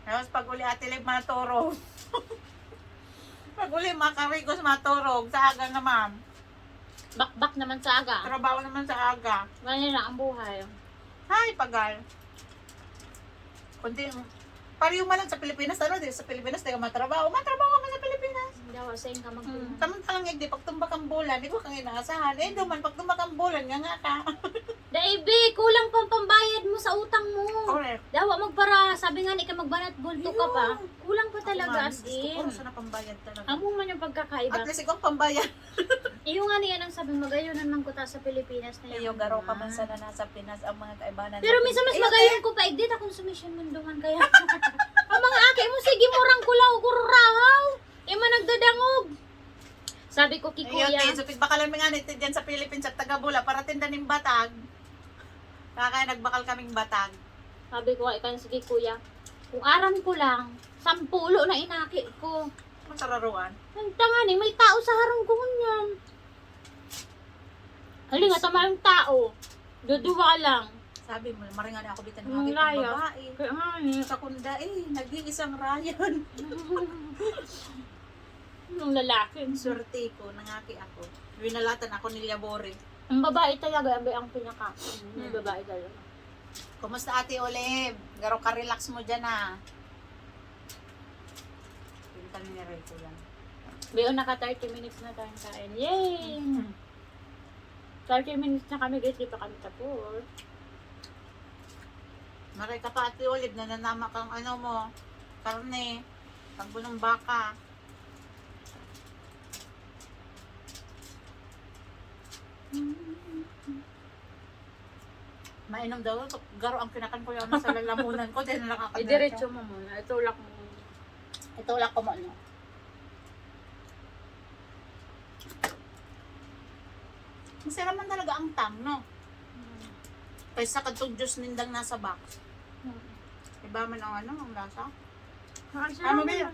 Tapos pag uli Ate Liv, maturog. Pag uli, makarigos, maturog. Sa aga naman. Bakbak naman sa aga. Trabaho naman sa aga. Ganyan lang ang buhay. Hay, pagal. Kundi, pariyo man lang sa Pilipinas, ano, di sa Pilipinas, di ka matrabaho. Matrabaho ka man sa Pilipinas. Dawa sa inyo ka mag- Hmm, tamang-tamang igdi, pagtumbak ang bulan, di ko kang inaasahan. Eh, duman, pagtumbak ang bulan, nga nga ka. Dai, be, kulang pang pambayad mo sa utang mo. Correct. Dawa magpara, sabi nga ni ka magbanat bulto ka pa. Kulang pa talaga, Ako, as gusto ko in. Sana pambayad talaga. Amo man yung pagkakaiba. At least, ikaw ang pambayad. Iyo nga niya nang sabi, magayon naman ko ta sa Pilipinas na Iyo, garo ka man sana nasa Pinas ang mga kaibanan. Pero minsan mas magayon ko pa, igdi ta kung sumisyon munduman kaya. Ang mga aki mo, sige mo rang kulaw, kurahaw. Ima nagdadangog. Sabi ko, Iyo, kikuya. Te, so pigbakalan mi nga ni Te dyan sa Philippines at taga Bula para tinda ning batag. Kaya nagbakal kaming batag. Sabi ko, ikan sige kuya. Kung aram ko lang, sampulo na inaki ko. Masararuan. Ang tanga ni, may tao sa harong ko ngunyan. Hali nga, tama yung tao. Duduwa lang. Sabi mo, maringan ako bitan Ang ng layas. Babae. Kaya nga ni, Sa kunda eh, nag-iisang Ryan. yung lalaki. Swerte ko, nangaki ako. Winalatan ako ni Labore. Ang babae talaga, ang ang pinaka. May babae talaga. Kumusta, Ate Olive? Garo ka relax mo dyan, ah. Pinta ni Rey ko lang. Bayo, naka thirty minutes na tayong kain. Yay! thirty minutes na kami, guys. Di pa kami tapos. Maray ka pa, Ate Olive, nananama kang ano mo, karne, pagbo ng baka. Mainom daw, garo ang kinakan ko yung sa lalamunan ko, dahil nakakadala. Idiretso mo muna. Itulak mo muna. Itulak ko muna. Masarap man talaga ang tang, no? Kaysa kadtong juice nindang nasa box. Iba man ang ano, ang lasa. Ano, Bea?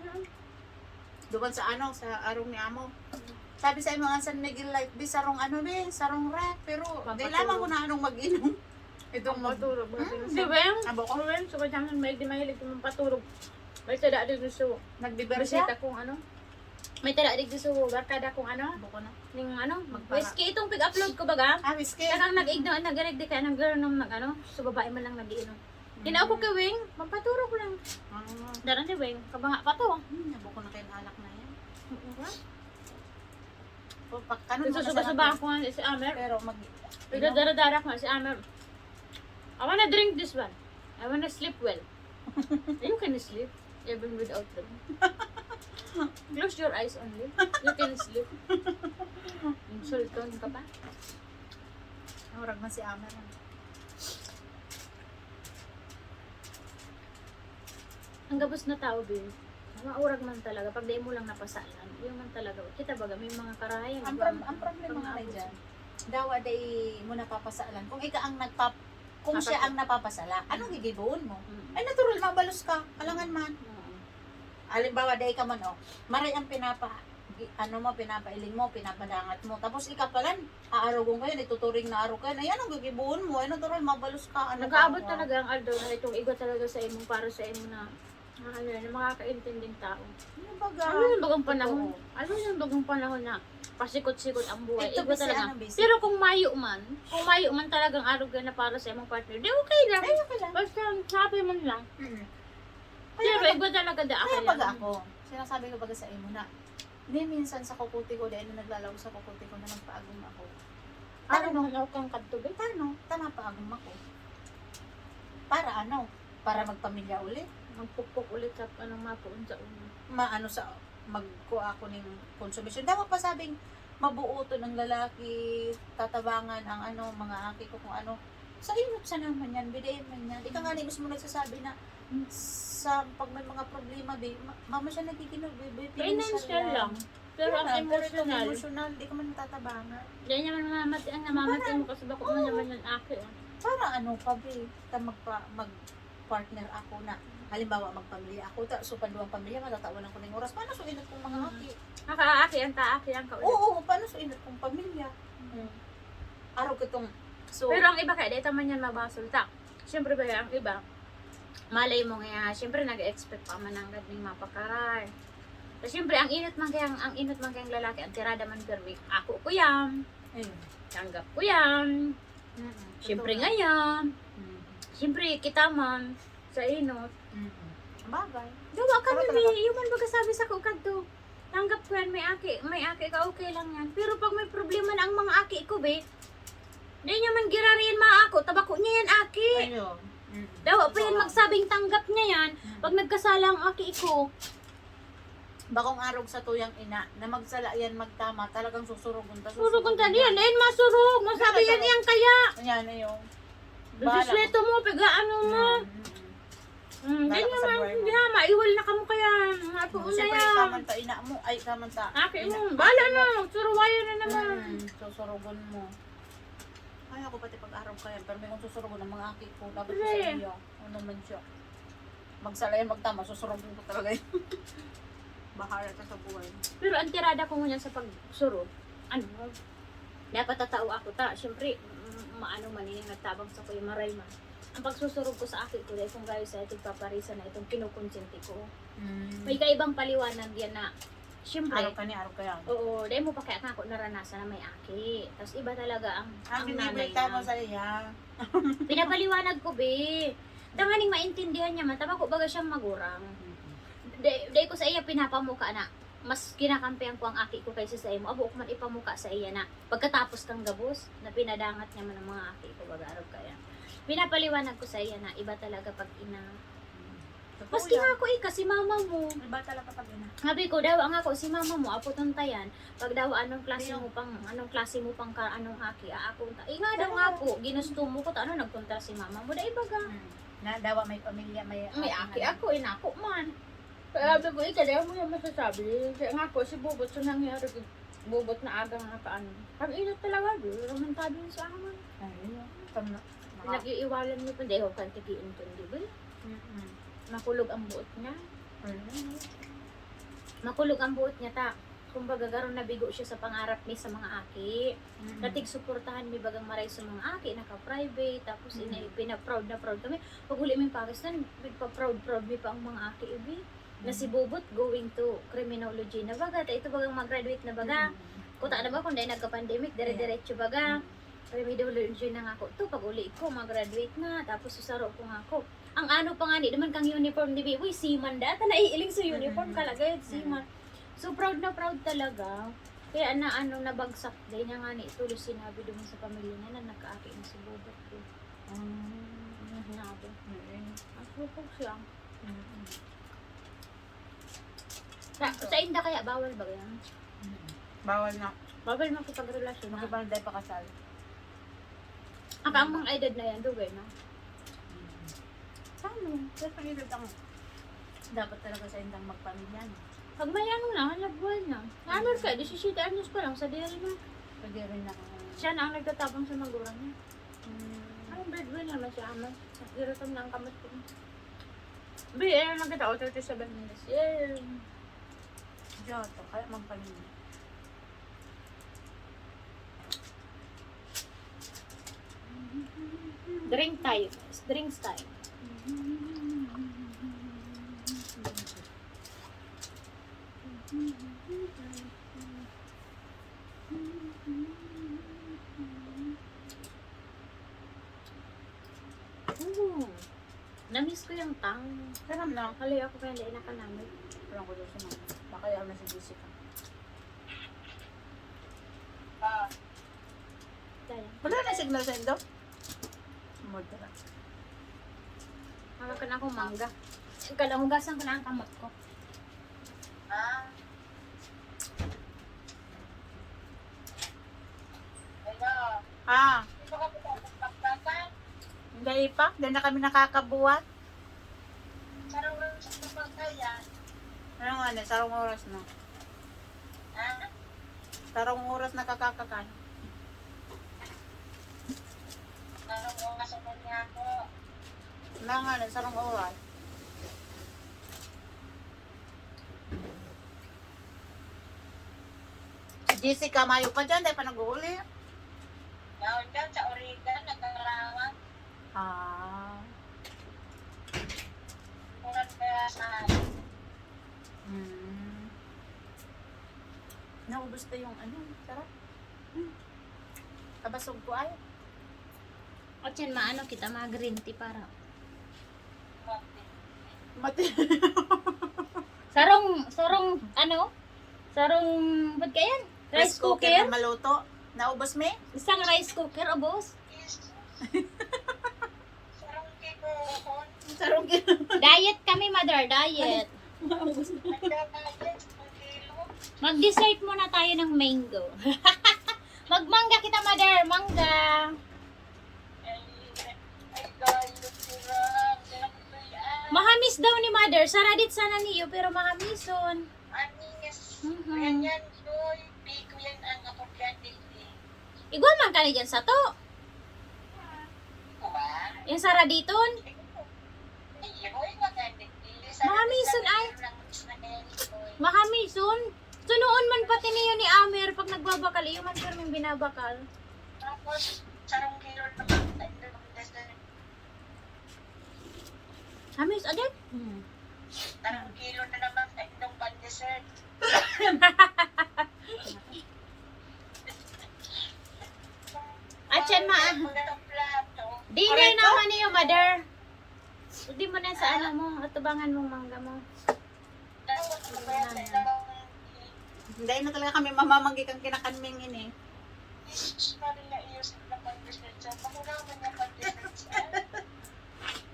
Duman sa ano, sa arong ni Amo. Sabi sa imo, ang San Miguel Light, bi, sarong ano, bi, sarong ref. Pero, di lamang ko na anong mag-inom. Itong mag- Paturog. Hmm, Di ba? Abo ko. Di ba? So, kaya may di mahilig kung paturog. May tada din gusto. Nagbibersa? Bisita kung ano. May tada din gusto. Barkada kung ano. Abo ko na. Yung ano. Magpara- Whiskey itong pig-upload ko baga. Ah, whiskey. Kaya nag-igno, nag-irig di kaya nag-girl nung nag-ano. So, babae man lang nag-iinom. Tinawag ko kay Wing, pampaturog lang. Ah, Daran ni Wing, kabanga pa to. hmm, abo ko na kayo alak na yan. Oo. O, pag ano Kung mo masarap susuba-suba eh. ako nga si Amer. Pero mag- Pagdadara-dara ko nga si Amer. I wanna drink this one. I wanna sleep well. You can sleep even without them. Close your eyes only. You can sleep. Insulton ka pa. Murag man si Amer. Ang gabos na tao, Bin, maurag man talaga, pag dai mo lang napasalan, yun man talaga. Kita baga, may mga karahayan. Ang, prob- ang problema nga na dyan, dawa dai mo napapasalan. Kung ika ang nagpap- kung siya ang napapasala, anong gigiboon mo? Mm. Ay, natural, mabalos ka. Alangan man. Oo. Halimbawa, dai ka man, oh, maray ang pinapa, gi- ano mo, pinapailing mo, pinapadangat mo. Tapos ika palan, aarogon ko yan, ituturing na arog ka yan. Ay, anong gigiboon mo? Ay, natural, mabalos ka. Ano Nag-aabot ka? Talaga ang aldaw na itong igwa talaga sa imong para sa imo na, na ano yan, na makakaintinding tao. Ano baga? Ano yung bagang Totoo. Panahon? Ano yung bagang panahon na pasikot-sikot ang buhay? Ito Igwa kasi talaga. Ano, basic? Pero kung mayo man, kung mayo man talagang arog ka na para sa imong partner, di okay lang. Ay, okay lang. Basta happy man lang. Mm. Pero igwa talaga da Kaya ako baga lang. Ako, sinasabi ko baga sa imo na, di minsan sa kukuti ko, dahil na naglalaw sa kukuti ko na nagpaagom ako. Ano Ano? Ano kang kadto, be? Tano, tama pa agom ako. Para ano? Para magpamilya uli? Magpukpok ulit sa ano, mapuon sa una. Maano sa, magkuha ako ng konsumisyon. Dapat pa sabing, mabuoton ang lalaki, tatabangan ang ano, mga aki ko kung ano. Sa inot sa naman yan, bidayan man yan. Ika nga ni mismo nagsasabi na, sa pag may mga problema, di, ma- mama siya nagkikino, bi- bi- Financial lang. Pero ang Yan, pero itong emotional, emotional, di ka man natatabangan. Di niya man mamati ang namamati mo kasi bako mo naman yung aki. Oh. Para ano pa, be? Ta magpa-, mag-partner ako na. Halimbawa, magpamilya ako. Ta, so, panduwang pamilya, matatawan ako ng oras. Paano so inot kong mga Mm. aki? Nakaaki ang taaki ang kaulit. Oo, paano so inot kong pamilya? Mm. Araw ko itong, so, Pero ang iba kaya, dahil man yan mabasol ta. Siyempre ba, ang iba, malay mo nga, siyempre nag-expect pa man ang gadning mapakaray. So, siyempre, ang inot man kaya, ang inot man kayang lalaki, ang tirada man pirmi, "Ako ko yan, ayun. Tanggap ko yan, Mm-mm. siyempre Totoo nga yan. yan." Mm. Siyempre, kita man, sa inot. Mm. Bagay. Dawa kami, Pero talaga- may human baga sabi sako kadto. Tanggap ko yan, may aki, may aki ka, okay lang yan. Pero pag may problema na ang mga aki ko, be, di niya man girariin mga ako, tabako niya yan, aki. Ayun. Mm. Dawa pa yan Totoo. Magsabing tanggap niya yan. Mm. Pag nagkasala ang aki ko, Bakong arog sa tuyang ina na magsala yan magtama, talagang susurugon ta. Surugon ta niyan. Ayun, masurog. Masabi Talaga. Yan, yan kaya. Ayan, ayun. Bahala. Respeto mo, piga ano mo. Mm, mm. Mm, Bahala ganyan ka sa lang. buhay mo. Hindi na, maiwal na kamo kaya. Mga tuon na Siyempre, yan. ikaw man ta, ina mo. Ay, ikaw man ta. Aki Ina. mo. Bahala na. Suruwayan na naman. Mm, susurugon mo. Ay, ako pati pag-arog ka yan. Pero may kung susurugon ang mga aki ko. Dapat Pre. Sa iyo. Ano man siya. Magsala yan, magtama. Susurugon ko talaga yan. Bahala ka sa buhay. Pero ang tirada ko ngunyan sa pagsurog, ano, dapat tatao ako ta. Siyempre, mm, maano man yun, nagtabang sa kuya maray man. Ang pagsusurog ko sa aki ko, dahil kung gayo sa tigpaparisa na itong kinukonsinti ko. Mm. May kaibang paliwanag yan na, siyempre, Arog ka ni, arog ka yan. Oo, dahil mo pa kaya ako naranasan na may aki. Tapos iba talaga ang, Ang ang nanay binibita mo na. Sa iya. Pinapaliwanag ko, be. Tanganing maintindihan niya man, tabako baga siyang magurang. Dai, dai ko sa iya pinapamuka na mas kinakampihan ko ang aki ko kaysa sa imo. Abo ko man ipamuka sa iya na pagkatapos kang gabos, na pinadangat niya man ang mga aki ko, baga arog kaya. Pinapaliwanag ko sa iya na iba talaga pag ina. Maski nga ako, ika, si mama mo. Iba talaga pag ina. Sabi ko, dawa nga ako, si mama mo, aputon ta yan. Pag dawa, anong klase Ayun. mo pang, anong klase mo pang ka, anong aki, aapon ta. Eh, nga daw Pero nga po, ginusto mo ko, ta, ano, nagkontra si mama mo, dai baga. Mm. Na dawa may pamilya, may May aki ako, inako man. Kaya sabi ko, ika, di mo yung masasabi. Kaya nga ako, si Bubot, so nangyari, Bubot na aga nga ka, ano. Ang init talaga, di naman tabi sa amin. Ayun. Tam na. Pinag-iiwalan mo pa, di ako kan tigi-intindi ba? Mm-mm. Makulog ang buot niya. Ayun. Makulog ang buot niya, ta. Kumbaga, garo nabigo siya sa pangarap mi sa mga aki. Mm-mm. Natigsuportahan mi bagang maray sa mga aki, naka-private, tapos Mm. ina-, pina-proud na proud kami. Pag uli mi Pakistan, nagpa-proud-proud mi pa ang mga aki, ibi. Na si Bubot going to criminology na baga, ta ito bagang mag-graduate na baga. Mm. Kuta na ba kung dahil nagka-pandemic, dire-diretso baga. Mm. Criminology na nga ko to, pag uli ko, mag-graduate na, tapos susaro ko nga ako. Ang ano pa nga ni, naman kang uniform ni Biboy, seaman data, naiiling sa uniform, Mm. kalagay, seaman. So, proud na proud talaga. Kaya na ano, nabagsak, dahil niya nga ni, tuloy sinabi doon sa pamilya niya na nagkaaki na si Bubot ko. Mm. Ano sinabi? Mm. Ang supog siya. Mm. Sa, sa inda kaya, bawal ba yan? Mm. Bawal na. Bawal makipagrelasyon na. Makipagday pakasal. Ang ang mga edad na yan, dugay na. Mm. Sa ano? Sa pangilad ang dapat talaga sa indang magpamilya, no? Pag may ano na, hanap buhay na. Ano ka, disisiyete anyos pa lang, sa diri na. Pwede rin ako. Siya na ang nagtatabang sa magulang niya. Mm. Ang breadwinner na siya, ama. Nagdiraton na ang kamot ko. Bi, eh, nakita ko, thirty-seven minutes. Yay! Diyoto, kaya magpamilya. Drink tayo, guys. Drinks tayo. Mm. Namiss ko yung tang. Sarap na. Haloy ako kaya hindi na kanamit. Parang ko doon sa mama. Baka yaw na si Jessica. Kaya. Wala na signal sa indo? Murder. Hawakan ako mangga. Kalahugasan ko na ang kamot ko. Ah. Hindi pa. Hindi na kami nakakabuhat. Ano nga na? Sarong oras na. Sarong oras na kakakakan. Sarong oras ako niya ako. Nangalan, sarong oras. Si Jessica, mayo pa dyan, dahil pa nag-uuli. Yaon dyan sa Origan, nagkakarawan. Ah. Murag kaya sa Mm. Naubos na yung ano, sarap. Hmm. Kabasog ko ay. At yan, maano kita, mga green tea para. Mati. Sarong, sarong, ano? Sarong, ba't kaya yan? Rice cooker? Na maluto. Naubos, me? Isang rice cooker, ubos. Sarong kiko. Sarong kiko. Diet kami, mother, diet. Mag-dessert muna tayo ng mango. Magmangga kita, mother, mangga. Mahamis daw ni mother. Saradit sana niyo, pero mahamison. Anis. Mhm. Ayan yan, Joy. Biko yan ang apropiante. Igwa man kani dyan sa to. Yan sa raditon. Mahamison ay. Mahamison. Sunoon man pati niyo ni Amer pag nagbabakal. Iyo man pirming binabakal. Tapos, sarong kilo naman. Hamis agad? Hmm. Sarong kilo na naman. Itong pan-dessert. At yan, ma. Dinner naman niyo, mother. Hindi mo na sa ano mo, atubangan mong mangga mo. Dahil na talaga kami mamamanggi kang kinakanming ini.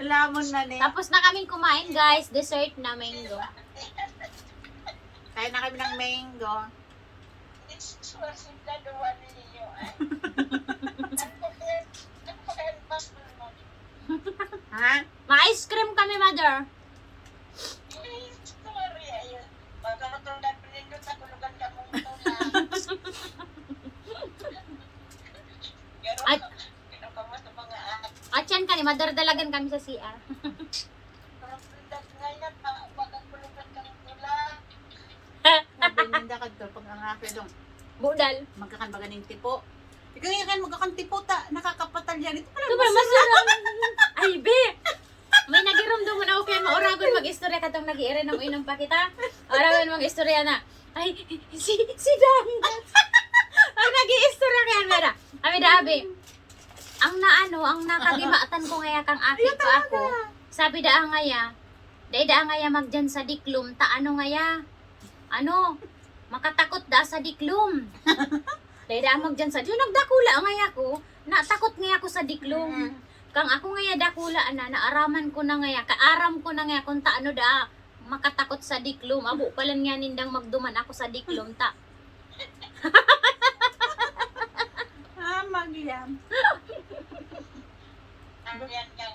Lamon na ni. Tapos na kaming kumain, guys. Dessert na mango. Kain na kami ng mango. Ha? Ma-ice cream kami, mother. Ay, at yan kani, madardalagan kami sa C R. Sabi ninda kadto, pag ang aki dong, Budal. Magkakan baga ning tipo. Ikaw yan, magkakan tipo ta, nakakapatal yan. Ito pala, ito pala, masarap. Masarap. Ay, be! May nagirumdom na ako kaya mauragon mag-istorya katong nag-iirin ng inom pa kita. Mauragon mag-istorya na. Ay, si, si Dan. Pag nag-iistorya kaya, mera. Abi da, abi. Ang naano, ang nakagimatan ko ngaya kang aki ko ako. Sabi da ngaya, dai da ngaya magdiyan sa diklom, ta ano ngaya? Ano? Makatakot da sa diklom. Dai da magdiyan sa, di nagdakula ngaya ko, natakot ngaya ko sa diklom. Mm. Kang ako ngaya dakula na, naaraman ko na ngaya, kaaram ko na ngaya kung ta ano da, makatakot sa diklom. Abo pa lang nga nindang magduman ako sa diklom, ta. Ah, magyam. Ang yan kang,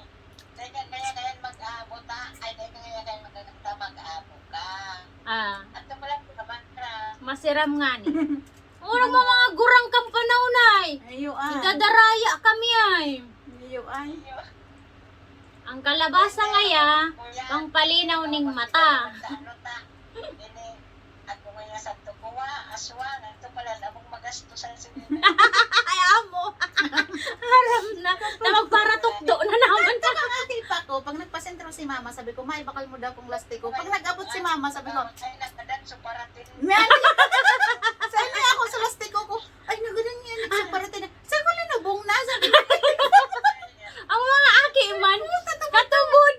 kaya, kaya, kaya mag-aabo ta, ay, kaya, kaya, kaya mag-, mag-aabo ka. Ah. At ito pala, naman na. Masiram nga ni. Mura mo mga gurang kang panahon ay. Ayo ay. Igadaraya kami ay. Ayo ay. Ang kalabasa ngaya, pangpalinaw ning mata. Ako ngaya sa tukuwa, aswang, ito pala, labong magastusan sa Ay, amo. Haram na. Na magparatukdo na naman. Ito ang ate pa ko, pag nagpasentro si mama, sabi ko, "May, bakal mo daw kong lastiko." Pag nag-abot si mama, sabi ko, Ay, nagpadan, so parating. Myan! Sa inyo ako sa lastiko ko, "Ay, nagadan niya, nagsaparating na." Sa ko linubong na, sabi ko. Ang mga aki man, katubod.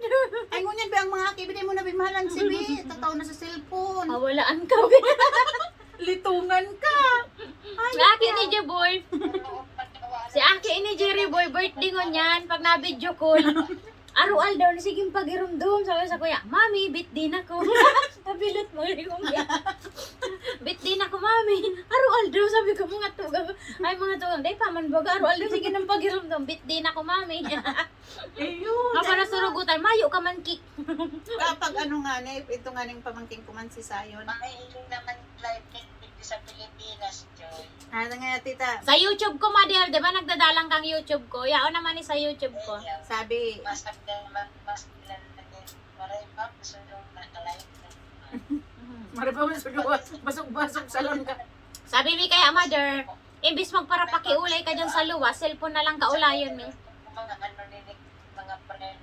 Ay, ngunyan ba ang mga aki, biday mo na bimahalan si Bi, tataw na sa cellphone. Mawalaan ka, Bi. Litungan ka. Ay, si aki ni Jeboy. Si aki ni Jerry Boy, birthday ngunyan, pag na-video call. Aroaldaw na, sige, pagirumdom. Sabi sa kuya, "Mami, bitdi na ko." Nabilot mo yung kuya. "Bitdi na ko, mami." Aroaldaw, sabi ko, mga tugang. Ay, mga tugang, dai pa man baga. Aroaldaw, sige nang pagirumdom. "Bitdi na ko, mami." Ayun. Kapag nasurugutan, mayo ka man, kik. Kapag ano nga, ne, ito nga ning pamangkin ko man si Sayon. Mahihiling naman, like, Sa Pilipinas, Joy. Ano nga, tita? Sa YouTube ko, Madel, di ba nagdadalang kang YouTube ko? Yaon naman ni sa YouTube ko. Ayun. Sabi, Mas magdala, mas magdala na din. Maray pa, gusto nung nakalive na. mara pa man sa luwas, basog-basog sa langka. Sabi mi kaya, Mother, imbis magparapakiulay ka dyan sa luwas, cellphone na lang kaulayon mi. Mga ano ni Nick, mga friend.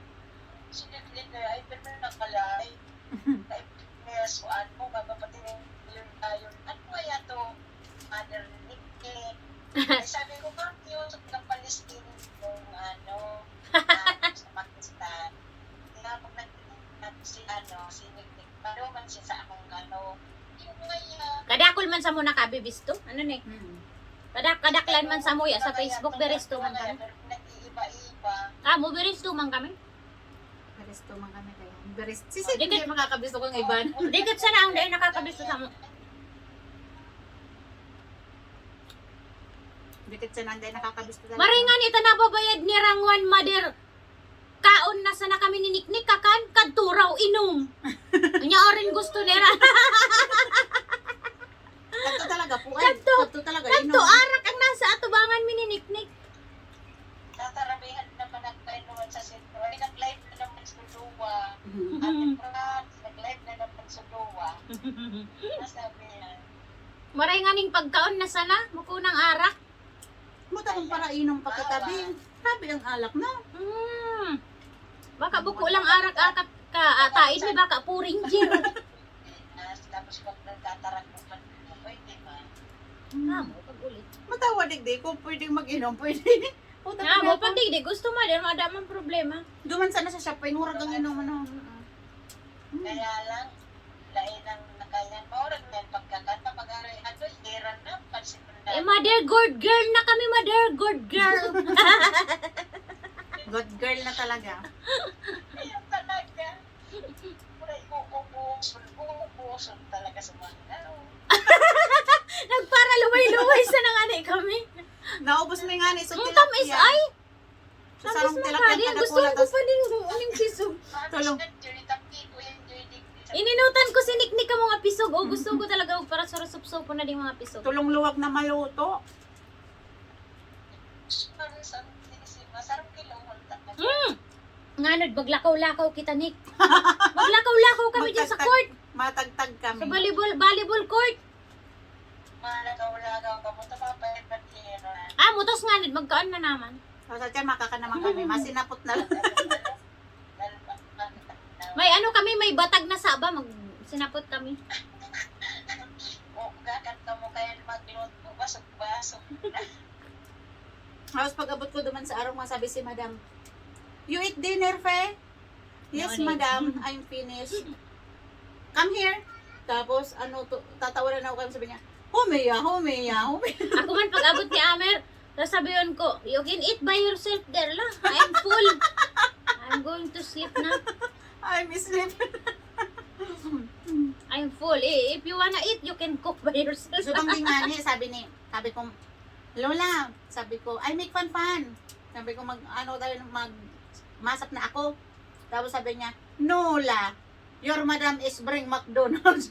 Siniglit na ay, pero nakalive. Ay, kaya suan mo, kapatid, yun tayo. Ano kaya to? Mother Nick, eh. Ay, sabi ko, parang yun, sa Palestine, yung ano, ah, sa Pakistan. Kaya pag nag-, si ano, si Nick Nick, maluman siya sa akong ano. Yung kaya, Kadakol man sa muna ka, bibisto? Ano ni? Hmm. Kadak kadaklan man sa muya sa Facebook, beristo man kami. Pero nag-iiba-iba. Ah, mo beristo man kami. Beristo man kami kayo. Beristo. Si Sid, hindi makakabisto kong iban. Dikit sana ang dahil nakakabisto sa mo. Dikit siya nang dahil nakakabisto talaga. Maringan ito nababayad ni Rangwan, Mother. Kaon na sana kami ni Niknik, kakan, kadto raw inom. Nya orin gusto nira. Kadto talaga po. Ay, Kadto. Kadto talaga. Kadto inom. Arak ang nasa atubangan mi ni Niknik. Tatarabihan naman nagpainuman sa sentro. Ay, nag-live na naman sa Duwa. Mhm. Ate Franz, nag-live na naman sa Duwa. Nasabi yan. Maray nga ning pagkaon na sana, mukunang arak. Muta kung para inom pagkatabi. Sabi ang alak na. Hmm. Baka buko lang arak akat ka, ataid mi baka puring gin. Tapos pag nagtatarak mo pa, pwede ba? Kamo, pag ulit. Matawa digdi kung pwedeng mag-inom, pwede. Puta Nga na mo, ako. pag digdi, gusto mo din, wala man problema. Duman sana sa shop, painurag ang inom, ano. Kaya lang, lain ang nakayan. Maurag na yung pagkakanta, pag-aray, ano, yeran na, pansin mo na. Eh, mother good girl na kami, mother good girl. Good girl na talaga. Ayun talaga. Mura, uubuson, uubuson talaga sa mga tao. Nagparaluway-luway sa nangani kami. Naubos mo nga ni so Ang tamis ay! Sa sarong Tamis na tilapia kaya. kada Gusto pula, ko tas pa din uling pisog. Tulong. Joy, tapiko yan, Joy, digdi sa Ininutan ko si Niknik ang mga pisog. O, gusto ko talaga para sarap-sarap na din mga pisog. Tulong luwag na maluto. Parang sa Sisima, sarap kilawon talaga. Mm! Nganod, maglakaw-lakaw kita, Nick. Maglakaw-lakaw kami dyan sa Magtagtag- court. Matagtag kami. Sa volleyball, volleyball court. Malagaw-lagaw ka mo, ito mga pahit-pahit. Ah, mutos nganod, magkaon na naman. O, sa tiyan, makaka naman kami. Masinapot na lang. May ano kami, may batag na saba, mag sinapot kami. O, gakat ka mo kaya magluto, basog-basog. Tapos pag abot ko duman sa arong, masabi si madam, "You eat dinner, Fe?" "Yes, Morning. madam, I'm finished. Come here." Tapos, ano, to, tatawanan ako kami, sabi niya, "Humiya, humiya, humiya." Ako man pag-abot ni Amer, sasabihin ko, "You can eat by yourself there la. I'm full. I'm going to sleep na. I'm sleep. I'm full. Eh, if you wanna eat, you can cook by yourself." So, bang di nga ni, sabi ni, sabi ko, "Lola," sabi ko, "I make fun-fun." Sabi ko, "Mag, ano tayo, mag, masap na ako." Tapos sabi niya, "No, la. Your madam is bring McDonald's."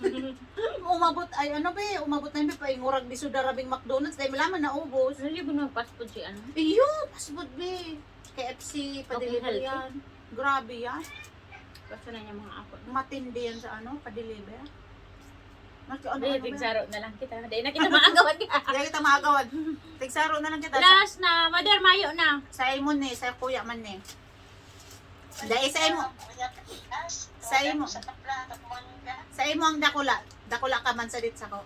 Umabot, ay ano be, umabot na yun, be, paingurag di sudarabing McDonald's, dahil malaman na ubos. Naligo ng fast food si ano? Iyo, fast food, be. K F C, Okay, pa-deliver healthy. yan. Grabe yan. Basta na niya mga ako. Matindi yan sa ano, pa-deliver. Naki, ano, Hindi, ano ba yan? tigsaro na lang kita. Hindi na kita maagawan. Hindi kita maagawan. Tigsaro na lang kita. Sa, Last na, Mother, mayo na. sa imo ni, sa kuya man ni. Dahil sa imo, sa imo. Sa imo ang dakula. Dakula ka man sa dit sako.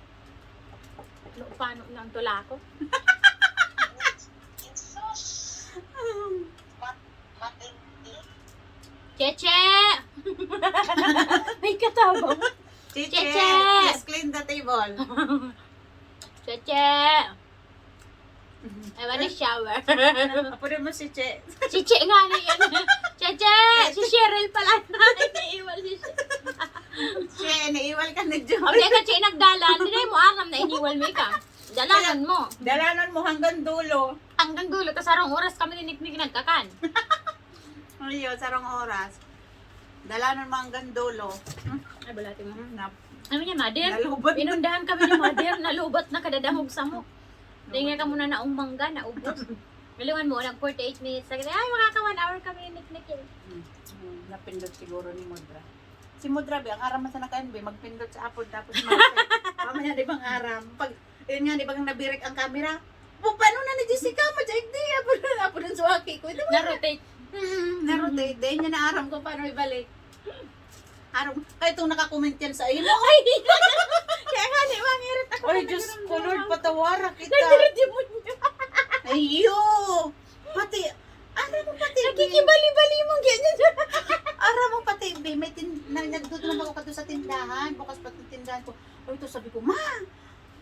No, paano na ang tula ko? Matindi. Cheche! May katawa. Chiche, Chiche! Please clean the table. Cheche! I wanna shower. Apo mo si Che. Chiche nga na yan. Cheche! Si Cheryl pala. Iniiwan si Cheryl. Che, naiwal ka ni Joy. Ang di ka, Che, nagdalan. Hindi mo aram na iniwal mo ka. Dalanan mo. Dalanan mo hanggang dulo. Hanggang dulo. Tapos arong oras kami ni Niknik nagkakan. Ayo, sarong oras. Dalanan mo hanggang dulo. Ay, balati mo. Hmm, nap- Ano niya, mother? Nalubat na. Inundahan kami ni mother, nalubat na kadadangog sa mo. Tingnan ka muna na mangga, naubos. Galingan mo, nag forty-eight minutes na. Ay, makaka one hour kami ni Nick Nick eh. Hmm. Hmm, napindot siguro ni Mudra. Si Mudra, be, ang aram man sa nakain, be, magpindot sa apod, tapos mag-, mamaya, di bang aram? Pag, yun nga, di bang nabirik ang camera? Pu-, paano na ni Jessica? Majaig di, apod, apod ang suwaki ko. Ito, Na-rotate. Hmm, na-rotate. Dahil niya naaram kung paano ibalik. Aram, kaya itong nakakomment yan sa iyo. Ay! Kaya nga, di ba, ngirit ako. Ay, na Diyos nagkaroon ko, Lord, ng- patawaran kita. Nagdala-demonyo. Ayo! Pati, aram mo pati, Nagkikibali-bali mong ganyan. Aram mo pati, be, may tin, na, nagdudulong ako kadto sa tindahan, bukas pa itong tindahan ko. Ay, ito, sabi ko, "Ma,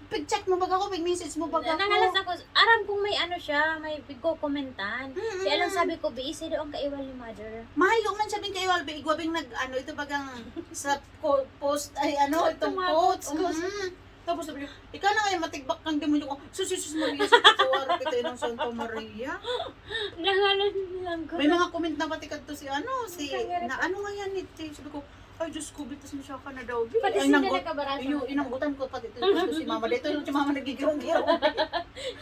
pag-chat mo baga ako, pag-message mo baga ako." Nangalas ako, aram kong may ano siya, may pigko-commentan. Mm-mm. Kaya lang sabi ko, "Biisi daw ang kaiwal ni mother." Mayo man sabi kaiwal, be, igwa bing nag, ano, ito bagang sa ko-, post, ay, ano, itong Tumawag, quotes. umus- Mm. Tapos sabi niya, "Ikaw na ngayon, matigbak kang demonyo ko." Sus, sus, sus, Maria, sus, patawaran kita ng Santa Maria. Nangalas lang ko. May mga comment na pati kadto si ano, si, Kaya na ano nga yan, ito? Sabi ko, "Ay, Diyos ko, be, pasensya ka na daw, be." Pati Ay, sila nanggut-, nagkabarasan. iyo, inanggutan ko pati ito, ito si mama. Dito yung si mama nagigirong-girong.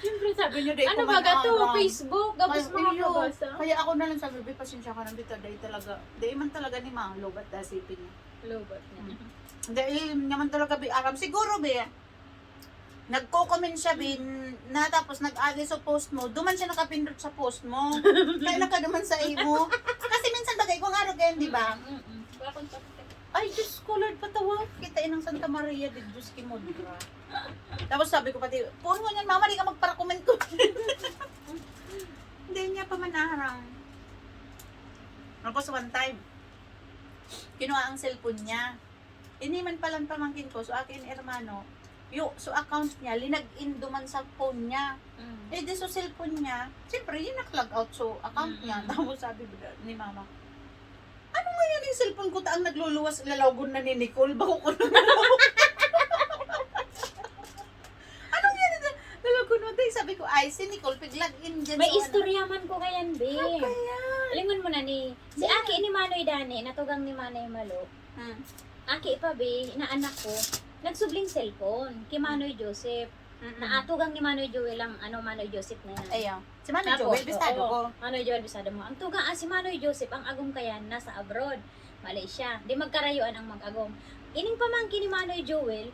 Siyempre, Sabi niyo, "Dahil ano ko ba ka to? manaaram." Facebook, tapos Kaya, mga iyo, kabasa. Kaya ako na lang sabi, "Be, pasensya ka na, be, dahil talaga." Dahil man talaga ni mama, lobat dasipin niya. Lobat niya. Hmm. Dahil naman talaga, be, aram. Siguro, be, nagko-comment siya, be, na tapos nag-agi sa post mo, duman siya nakapindot sa post mo. Kaya nakaduman sa imo. Kasi minsan bagay kung araw kayan, di ba? Mm-mm. Wala akong topic. Ay, Diyos ko, Lord, patawa. Kita inang Santa Maria de Diyos ki Mudra. Tapos sabi ko pati, "Puno niyan, mama, di ka magpara-comment ko." Hindi niya pa manarang. Tapos one time, kinuha ang cellphone niya. Ini man palang pamangkin ko, so akin hermano, yo, so account niya, linag-in duman sa phone niya. Mm. Eh, di so cellphone niya, siyempre, yung naka-log out so account niya. Mm-mm. Tapos sabi ni mama, "Ano nga yan yung cellphone ko, ta ang nagluluwas, lalagon na ni Nicole, bako ko na." "Ano nga yan, lalagon mo, tay?" Sabi ko, "Ay, si Nicole, pig-log in dyan May sa ano." Istorya man ko kayan, be. Kaya. Lingon mo na ni, si Yeah. Aki ni Manoy Dani, natugang ni Manay Malo. Hmm. Aki pa, be, inaanak ko, nagsubling cellphone, ki Manoy Joseph. Mm-mm. Naatugang ni Manoy Joel ang, ano, Manoy Joseph na yan. Ayo. Si Manoy Tapos, Joel, bistado oo, ko. Manoy Joel, bistado mo. Ang tugang, ah, si Manoy Joseph, ang agom kayan, nasa abroad, Malaysia. Di magkarayuan ang mag-agom. Ining pamangkin ni Manoy Joel,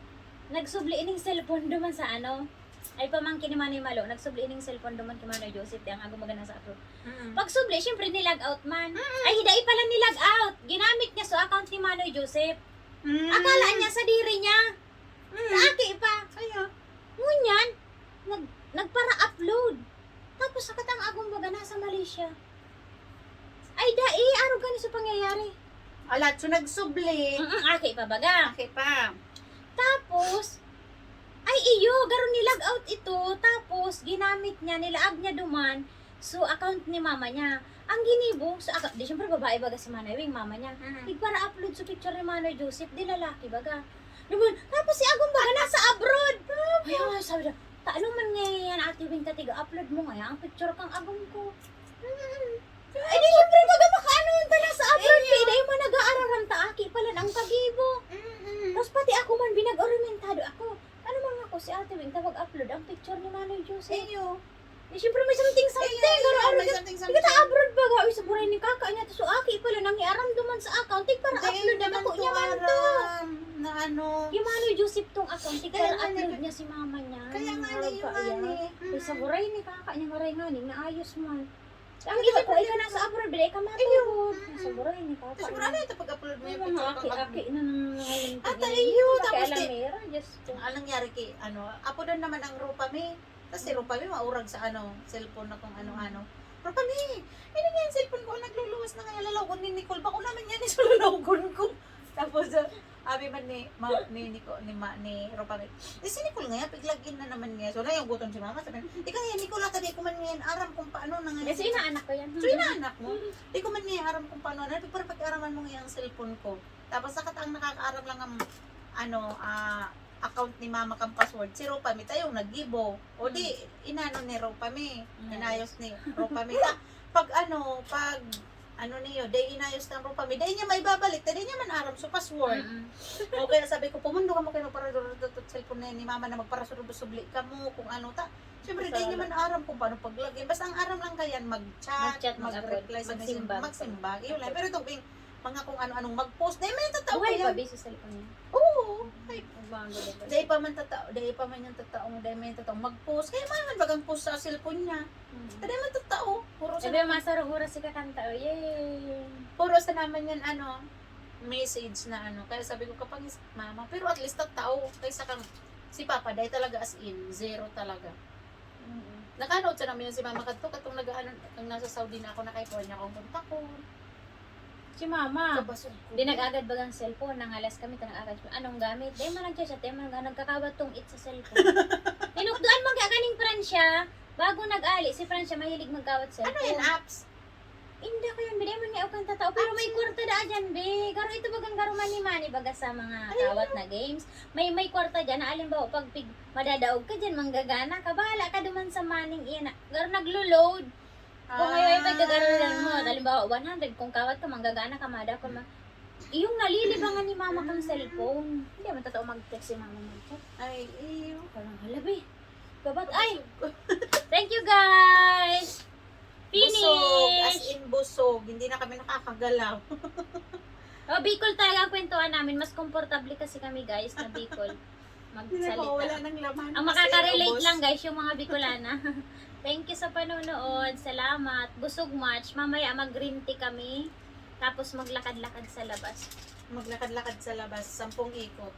nagsubli ining cellphone duman sa, ano, ay pamangkin ni Manoy Malo, nagsubli ining cellphone duman ki Manoy Joseph, di ang agom baga nasa abroad. Mm-mm. Pagsubli, siyempre, ni-log out man. Mm-mm. Ay, dai pala ni-log out. Ginamit niya so account ni Manoy Joseph. Mm. Akala niya sa diri niya. Mm. Sa aki pa. Ayo. Ngunyan, nag, nagpara-upload. Tapos, sakatang agom baga nasa Malaysia. Ay, dai, arog gani sa pangyayari. Alat, so nagsubli. Mm-mm, aki pa baga. Aki pa. Tapos, ay iyo, garo ni-log out ito. Tapos, ginamit niya, nilaag niya duman. So, account ni mama niya. Ang ginibo, so, account, di syempre babae baga si Manay Wing, mama niya. Mm. Nagpara-upload sa picture ni Manoy Joseph, di lalaki baga. Duman, tapos si agom baga nasa abroad. Ay, ay, sabi niya, "Taano man ngayon, Ate Wing, ka tiga-upload mo ngayon ang picture kang agom ko?" Ay, di syempre baga makaano ta nasa abroad, Iyo. Eh, dahil man nag-aararan ta, aki pala ang kagibo. Mm-mm. Tapos pati ako man, binag-orimentado ako. Ano man ako si Ate Wing, tawag upload ang picture ni Manoy Joseph. Iyo. Eh, syempre may something something. Iyo, iyo, Garo-, may garo-, something Hindi ka something. abroad baga. Uy, sa buray ni kaka niya. Tapos aki pala nang iaram duman sa account. Tig para Dahil upload na naman ako to niya man to. aram na ano. Yung Manoy Joseph tong account. Tig Kaya para nga, upload nag- niya si mama niya. Kaya nga, Harap yung pa iya. ano, Uy, sa mm. buray ni kaka niya, maray nga ni, naayos man. Ang Hindi iba ko ko, ikaw nasa abroad, bila ka Iyo. matubod. Sa Mm. buray ni kaka Tapos niya. wala na ito pag-upload mo yung Yung picture mga kang aki-aki na nangangaling. Ata iyo, tapos Pakialam di- mera, Diyos ko. Ang nangyari kay, ano, apo doon naman ang Rupa May. Kasi Rupa May, maurag sa ano, cellphone na kung ano-ano. Rupa May, ini nga yung cellphone ko, nagluluwas na kaya lalagon ni Nicole. Bako naman yan, isulalagon ko. Tapos, ah, abi man ni, ma, ni, Nico, ni, ma, ni Rupa May, "Eh, si Nicole nga yan, pig-log in na naman niya." So, nayugutan si mama, sabi niya, "Ikaw yan, Nicole, ata di ko man ngayon aram kung paano na ngayon." Kasi inaanak ko yan. So, inaanak mo? Di ko man ngayon aram kung paano na, pero pag-araman mo ngayon ang cellphone ko. Tapos, sakatang nakakaaram lang ang, ano, ah, account ni mama kang password, si Rupa May tayong naggibo. O di, inano ni Rupa May, Mm. inayos ni Rupa May. Ta, pag ano, pag Ano niyo, day inayos ng room pa mi. Day niya maibabalik, ta day niya man aram so password. Mm-mm. O kaya sabi ko, pumundo ka mo kayo para cellphone na ni mama na magparasubli ka mo kung ano ta. Siyempre, day niya man aram kung paano pag-login. Basta ang aram lang kayan, mag-chat, Mag-chat, mag-reply sa mag-upload, messenger, magsimbag. Magsimbag. Yun lang. Pero itong mga kung ano-anong mag-post, day may tatao Buhay kayan. Pa ba sa cellphone niya? Oo. Ay, Magbago din ba? Day pa man tatao, day pa man yung tatao, day may tatao mag-post. Kaya man, man bagang post sa cellphone niya. Mm. Day man tatao. Puro sa Sabi yung masarong oras si kakanta, oh, yay! Puro sa naman yan, ano, message na ano. Kaya sabi ko, kapag is-, mama, pero at least tatao, kaysa kang, si Papa, dahil talaga as in, zero talaga. Mm. Nakanood sa namin yan si Mama kadto, katong nag-ano, ang nasa Saudi na ako, na kay niya akong kontakon. Si mama. Kabasog ko. Di nag-agad bagang cellphone, nangalas kami, ta nag-agad siya. Anong gamit? Dahil man nag-chat, dahil man nagkakawat tong it sa cellphone. Tinukdoan man kaya kaning Francia, bago nag-ali, si Francia mahilig magkawat cellphone. Ano yan, apps? Hindi ko yan, bida man nga akong tatao. Pero may kwarta da dyan, be. Garo ito bagang garo mani-mani baga sa mga kawat na games. May may kwarta dyan, na alimbawa, pag pig, madadaog ka dyan, manggagana ka, bahala ka duman sa maning iyan. Na, garo naglo-load. Kung ngayon ito, gagaro lang mo. Halimbawa, one hundred, kung kawat ka, manggagana ka, madakol ma. Iyong nalilibangan ni mama kang cellphone. Hindi man totoo mag-text si mama mag-chat. Ay, iyo. Parang halabi. Gabat, ay! Thank you, guys! Busog, as Finish! In busog. Hindi na kami nakakagalaw. Oh, Bicol talaga ang kwentuhan namin. Mas komportable kasi kami, guys, na Bicol. Hindi na po, wala Magsalita. Nang laman. Ang Kasi makaka-relate ubos. Lang, guys, yung mga Bicolana. Thank you sa panonood. Salamat. Busog much. Mamaya mag-green tea kami. Tapos maglakad-lakad sa labas. Maglakad-lakad sa labas. Sampung ikot.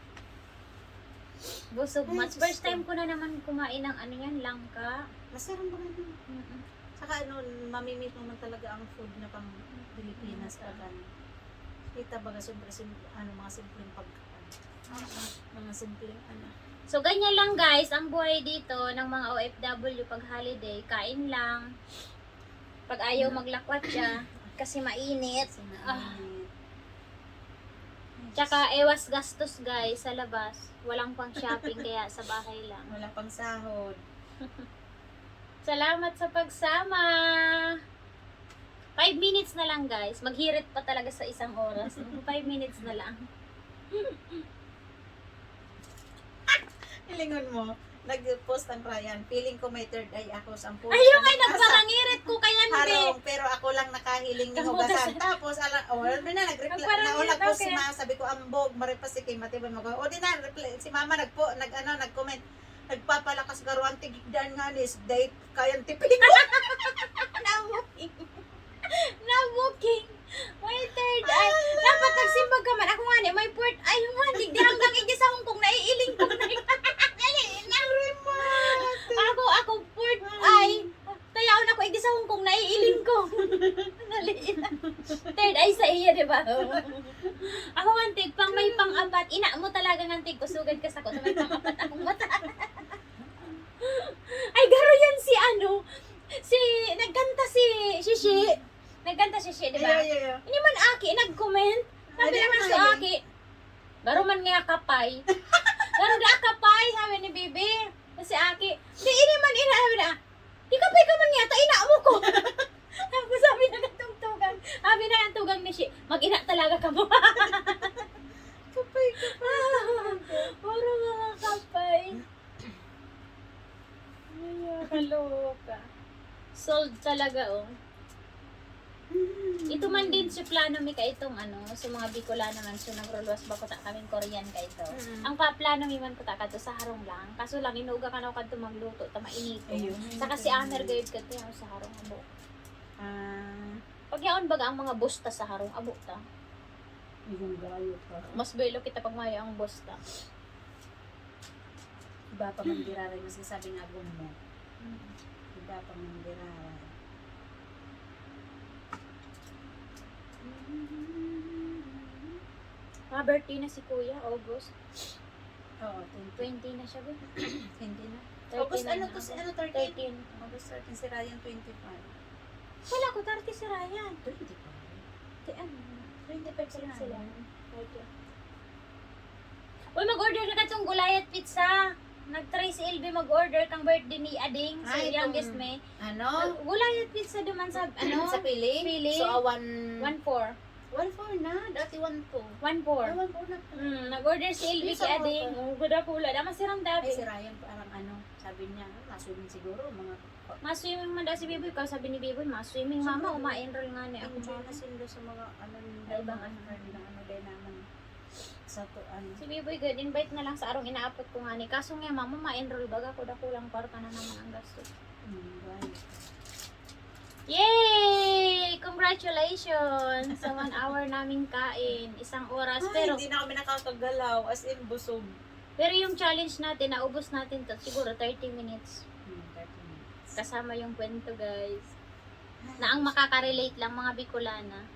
Busog Ay, much. Diyos First ko. Time ko na naman kumain ng ano yan, langka. Masarap ba ano? Mm-mm. Saka ano, mamimit mo man talaga ang food na pang Pilipinas pag ano. Kita baga sobra sim ano, mga simpleng pagkain. Mga simpleng ano. So, ganyan lang guys, ang buhay dito ng mga O F W pag holiday, kain lang. Pag ayaw maglakwat siya, kasi mainit. Kasi Ah. Mainit. Tsaka ewas gastos guys sa labas. Walang pang shopping kaya sa bahay lang. Wala pang sahod. Salamat sa pagsama. Five minutes na lang guys. Maghirit pa talaga sa isang oras. Five minutes na lang. Hilingon mo, nag-post ang Ryan. Feeling ko may third eye ako. Sampung Ayun ay nagparangirit ko kaya hindi. Harong, pero ako lang nakahiling ni Kamugasan. Hugasan. Tapos, ala, oh, wala na, nag-reply. Nagparangirit, Nauna po okay. Si Ma, sabi ko, ambog, maripas si Kim, Matiban, mag-, o di na, reply, si Mama nagpo, nag, ano, nag-comment, nagpapalakas garo ang tigigdan nga ni, dahil kayang tipig. Nabuking. Nabuking. May third eye. Dapat nagsimbag ka man. Ako nga ni, may fourth eye. Yung nga, di hanggang igdi sa Hong Kong, naiiling ko na yun. Dali na. Ako, ako, fourth eye. Tayaon ako, igdi sa Hong Kong, naiiling ko. Dali na. Third eye sa iya, di ba? Ako, antig, pang may pang-apat. Ina mo talaga, antig, kusugan ka sa ko. May pang-apat akong mata. Ay, garo yan si ano, si, nagkanta si Shishi. Nagkanta si Shishi, di ba? Ayo, ayo, ayo. Ini man aki, nag-comment. Sabi Ano naman naman sa yun? Aki, garo man nga kapay. Garo da kapay, sabi ni Bibi. Si Aki, di ini man ina, sabi na, di kapay ka man nga, ta ina mo ko. Tapos sabi na katong tugang, sabi na ang tugang ni Shi, mag-ina talaga ka mo. Kapay, kapay. Puro mga kapay. Ay, kaloka. Sold talaga, oh. Ito man din si plano mi ka itong ano, sa mga Bicolano man, so nagruluwas ba ko ta kaming Korean ka ito. Mm. Ang paplano mi man ko ta kadto sa harong lang. Kaso lang, inuuga ka na kadto magluto, ta mainit. Ayun. Saka si Amer gayud kadto yan sa harong abo. Ah, Pag yaon baga ang mga boss ta sa harong abo ta. yung gayo pa. Mas belo kita pag mayo ang boss ta. Iba pa man giraray, mas sabi nga gumo. Iba pa man giraray. Mga birthday na si Kuya, August. Oo, twenty. Twenty na siya, ba? Twenty na. Thirty August, na ano na to si, ako. Ano, thirteen? Thirteen. August thirteen, si Ryan twenty-five. Wala ko, thirty si Ryan. Twenty-five. Di ano? Twenty-five si Sila. Ryan. Okay. Uy, mag-order ka katong Goliath Pizza. Nag-try si L B mag-order kang birthday ni Ading, so Ay, youngest itong me. Ano? Gulayan pizza duman sa, ano? Sa Pili? Pili. So, ah, one, one four. One four na? Dati one two. One four. Ay, one four na pala. Hmm, nag-order si L B Yung sa kay Ading. Motor. Oh, gudakula. Dama si Ram Dabi. Ay, si Ryan, parang ano, sabi niya, "Ah, maswimming siguro, mga" Maswimming man daw si Biboy, kasi sabi ni Biboy, "Maswimming, mama, o ma-enroll nga ni ako, Enjoy mama." Na sila sa mga, ano, Ay, ibang ano. Ano, ano, din naman. Sa to, ano. Si Biboy, good, invite na lang sa arong inaapot ko nga ni. Kaso nga, mama, ma-enroll baga ako, dakulang kwarta na naman ang gastos. Hmm, right. Yay! Congratulations! Sa one hour naming kain, isang oras, Ay, pero hindi na kami nakakagalaw, as in, busog. Pero yung challenge natin, naubos natin to, siguro thirty minutes. Hmm, thirty minutes. Kasama yung kwento, guys. Ay, Na ang Diyos ko. Makaka-relate lang, mga Bicolana.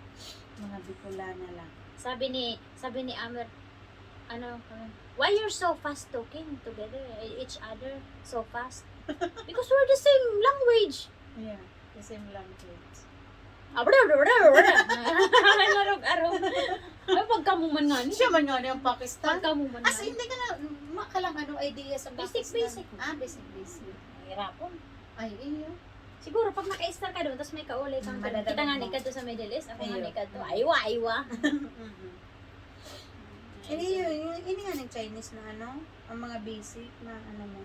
Mga Bicolana lang. Sabi ni, sabi ni Amer, ano, "Why you're so fast talking together, each other, so fast?" Because we're the same language. Yeah, the same language. Ah, bra, bra, bra, bra. Narog-arog. Ay, pagka mo man nga ni. Siya man nga ni ang Pakistan. Pagka mo man As nga in, ni. Hindi ka na, ma-, ka lang ano idea sa Basic, Pakistan. Basic. Ah, basic, basic. Hirapon. Ay, iyo. Siguro, pag naka-star ka doon, tas may kaulay kang Mm, friend. Kita nga madadagdag ni mo. Kadto sa Middle East, ako nga Iyo. Ni Kadto. Mm. Aywa, aywa. Mm-mm. Ini yun, yung, ini nga ng Chinese na ano, ang mga basic na ano mo,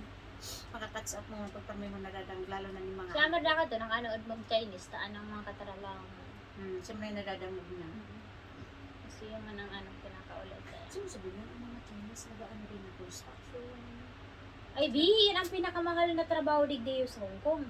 maka-catch up mo pag kami mo nadadang, lalo na yung mga Sa Amar na ka to, nakanood mag-Chinese, ta anong mga katrabaho mo? Hmm, siyempre nadadangog na. Mm. Kasi yung man ang ano, pinakaulit, eh. Sino sabi mo, ang mga Chinese, nag-ano rin na construction? Ay, Bi, yan ang pinakamahal na trabaho digdi sa Hong Kong.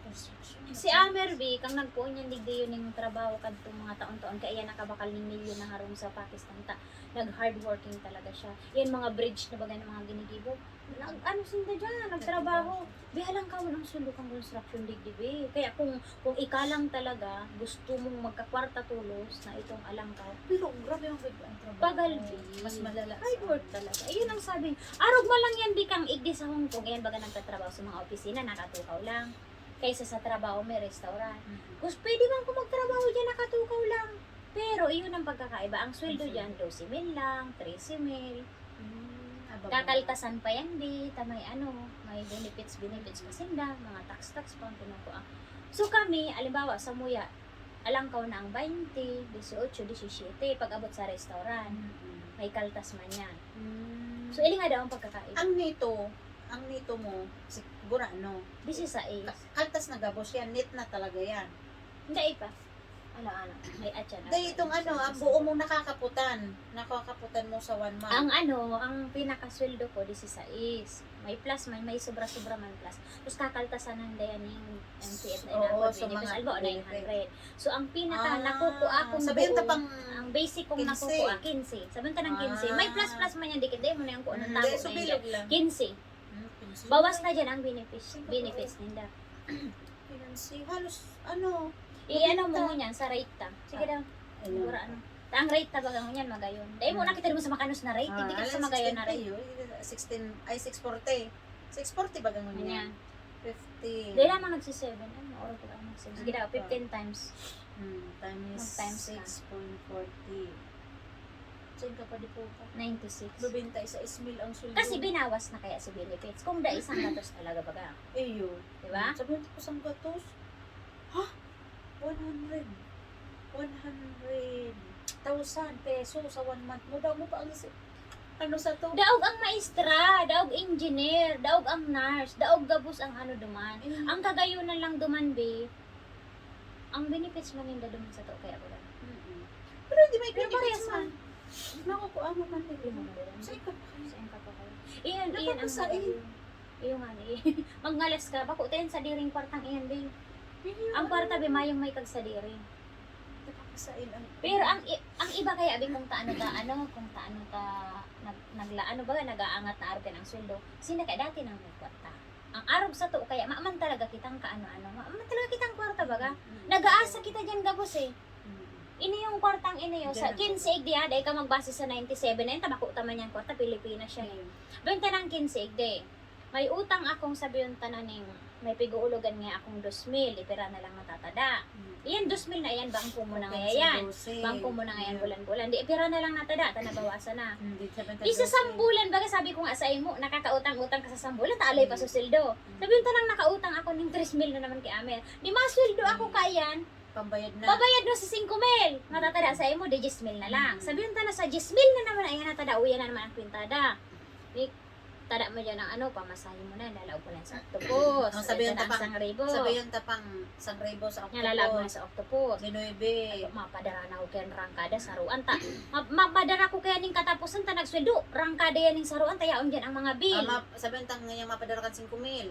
Construction. Si Amer, Bi, kang nagpoon yan, digdi yun yung trabaho kadtong mga taon-taon, kaya nakabakal ning milyon na harong sa Pakistan. Ta, nag-hardworking talaga siya. Yan mga bridge na baga ng mga ginigibo. Nag-ano sinda dyan, nagtrabaho. Bi, alang ka mo ng sundo kang construction digdi, Bi. Kaya kung, kung ika lang talaga, gusto mong magkakwarta tulos na itong alang ka. Pero grabe ang ganda ang trabaho. Bagal, Bi. Mas malala sa Hard work talaga. Ayun ang sabi. Arog man lang yan, Bi, kang igdi sa Hong Kong. Yan baga nagtatrabaho sa mga opisina, nakatukaw lang. Kaysa sa trabaho may restaurant. Mm. Kus, pwede man kung magtrabaho dyan, nakatukaw lang. Pero iyon ang pagkakaiba. Ang sweldo Ang sweldo. Dyan, doce mil lang, trese mil. Hmm, ababa. Kakaltasan pa yan, Bi, ta may ano, may benefits, benefits pa sinda, mga tax-tax pa ang kinukuha. So kami, alimbawa, sa muya, alangkaw na ang baynte, dieciocho, diecisiete, pag abot sa restaurant, Mm-mm. May kaltas man yan. Mm. So, ili nga daw ang pagkakaiba. Ang neto, ang neto mo, siguro ano? Disisais. Ka-, kaltas na gabos yan, net na talaga yan. Hindi pa. Ano, ano? May atyan. Dahil itong ano, ang buo mong nakakaputan, nakakaputan mo sa one month. Ang ano, ang pinakasweldo ko, disisais. May plus man, may sobra-sobra man plus. Tapos kakaltasan ng dayan yung M T F na Oo, inabot, so minibus, mga albo, benefit. Nine hundred. So, ang pinaka Ah, nakukuha kong sabihin ta buo, pang ang basic kong quince. Nakukuha, quince. Sabihin ta ng quince. May Ah. Plus-plus man yan, dikit. Dahil mo na yung kung anong Mm, tawag dahil na subilog yan. Lang. Quince. Hmm, quince. Bawas na dyan ang benefits, Singapore. Benefits ninda. Quince. Halos, ano, I-ano mo mabenta. Ngunyan sa rate ta. Sige Ah, daw. Ayun. Siguro ano. Ta ang rate ta baga ngunyan, magayon. Dahil mo Hmm. Nakita mo sa makanos na rate, Ah, hindi ka sa alas magayon na sixteen rate. P yun. Sixteen, ay, six forty. Six forty baga ngunyan. Ngunyan. Fifteen. Dahil lamang nagsi-seven. Ano, oras ko lang nagsi-seven. Sige daw, fifteen times. Hmm, times Mag-times ka. Six point forty. Diyan ka pa, di po ka? Ninety-six. Nobenta y seis mil ang sweldo. Kasi binawas na kaya si benefits. Kung dai, sanggatos talaga baga. Iyo. Di ba? Sabi ko, sanggatos? Ha? One hundred. One hundred thousand peso sa one month mo. Daw mo pa ang si-, ano sa to? Daog ang maestra, daog engineer, daog ang nurse, daog gabos ang ano duman. Mm. Ang kagayonan lang duman, be, ang benefits man ninda duman sa to, kaya ko lang. Mm-mm. Pero hindi may Pero benefits parehas man. Man. Nakukuha mo man din. Hindi mo man. Sa ikaw pa kayo. Sa ikaw pa kayo. Iyan, iyan ang Napapasain. Magayon. Iyo nga ni. Magngalas ka, bako tayo sa diring kwartang iyan, be. Hindi Ang kwarta, be, mayong may kagsadiri. Napapasain ang Pero ang i-, ang iba kaya, be, kung taano ta, ano, kung taano ta nag-, nagla-, ano ba, nag-aangat na arog ang sweldo. Sina kaya dati nang may kwarta. Ang arog sa to, kaya maman talaga kitang kaano-ano, maman talaga kitang kwarta, baga. Mm. Nag-aasa kita diyan gabos, eh. Mm. Ini yung kwartang ini, yung sa Diyan ang quince igdi, ah, dahil ka magbase sa ninety-seven, ayun, tabako ta man yan kwarta, Pilipinas siya, eh. Mm. Benta ng quince igdi. May utang akong sabi yung tanan ning, May pig-uulugan nga akong dos mil, ipira na lang natatada. Iyan, dos mil na iyan, bangko mo na nga iyan. Bangko mo na nga iyan, bulan-bulan. Di, ipira na lang natada, ta nabawasan na. Isa sambulan, baga sabi ko nga sa imo, nakakautang-utang ka sa sambulan, ta aloy pa susildo. Sabi yung tanang nakautang ako ning tres mil na naman kay Amer. Di masweldo ako kaiyan, Pambayad na. Pabayad na sa singko mil. Natatada sa imo, di diyes mil na lang. Sabi yung tanang sa diyes mil na naman, ayan, natada, uya na naman ang kwintada. Di, tada mo dyan ang ano, pamasahe mo na, lalaog mo lang sa octopus. Ang sabi yung tapang, sabi yung tapang, sang ribo sa octopus. Lalaog mo lang sa octopus. Di nuebe. Ay, mapadara na ko kaya rangkada, saruan ta. Ma- mapadara ko kaya ning katapusan ta nagsweldo. Rangkada yan ning saruan ta, yaon dyan ang mga bill. Ah, ma- sabi yung tang ngayon mapadara kan singko mil.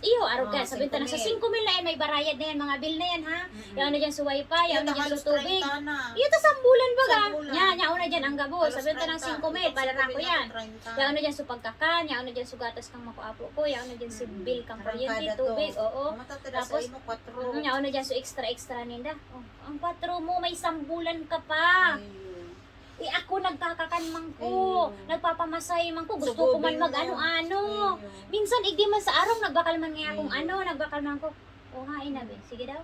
Iyo, arog ka. Sabi ta na sa singko mil na yan, may barayad na yan, mga bill na yan, ha? Yaon na dyan sa wifi, yaon na dyan sa tubig. Iyo, ta sambulan baga. Nya, yaon na dyan ang gabos. Sabi ta ng singko mil, para na ko yan. Yaon na dyan sa pagkakan, yaon na dyan sa gatas kang makuapo ko, yaon na dyan sa bill kang kuryente, tubig, oo. Tapos, yaon na dyan sa extra-extra ninda. Oh, ang kwatro mo, may sambulan ka pa. Eh, ako nagkakakan man ko, nagpapamasahe man ko, gusto ko man mag-ano-ano. Minsan, igdi man sa arong, nagbakal man nga akong ano, nagbakal man ko. O, hain na, be. Sige daw.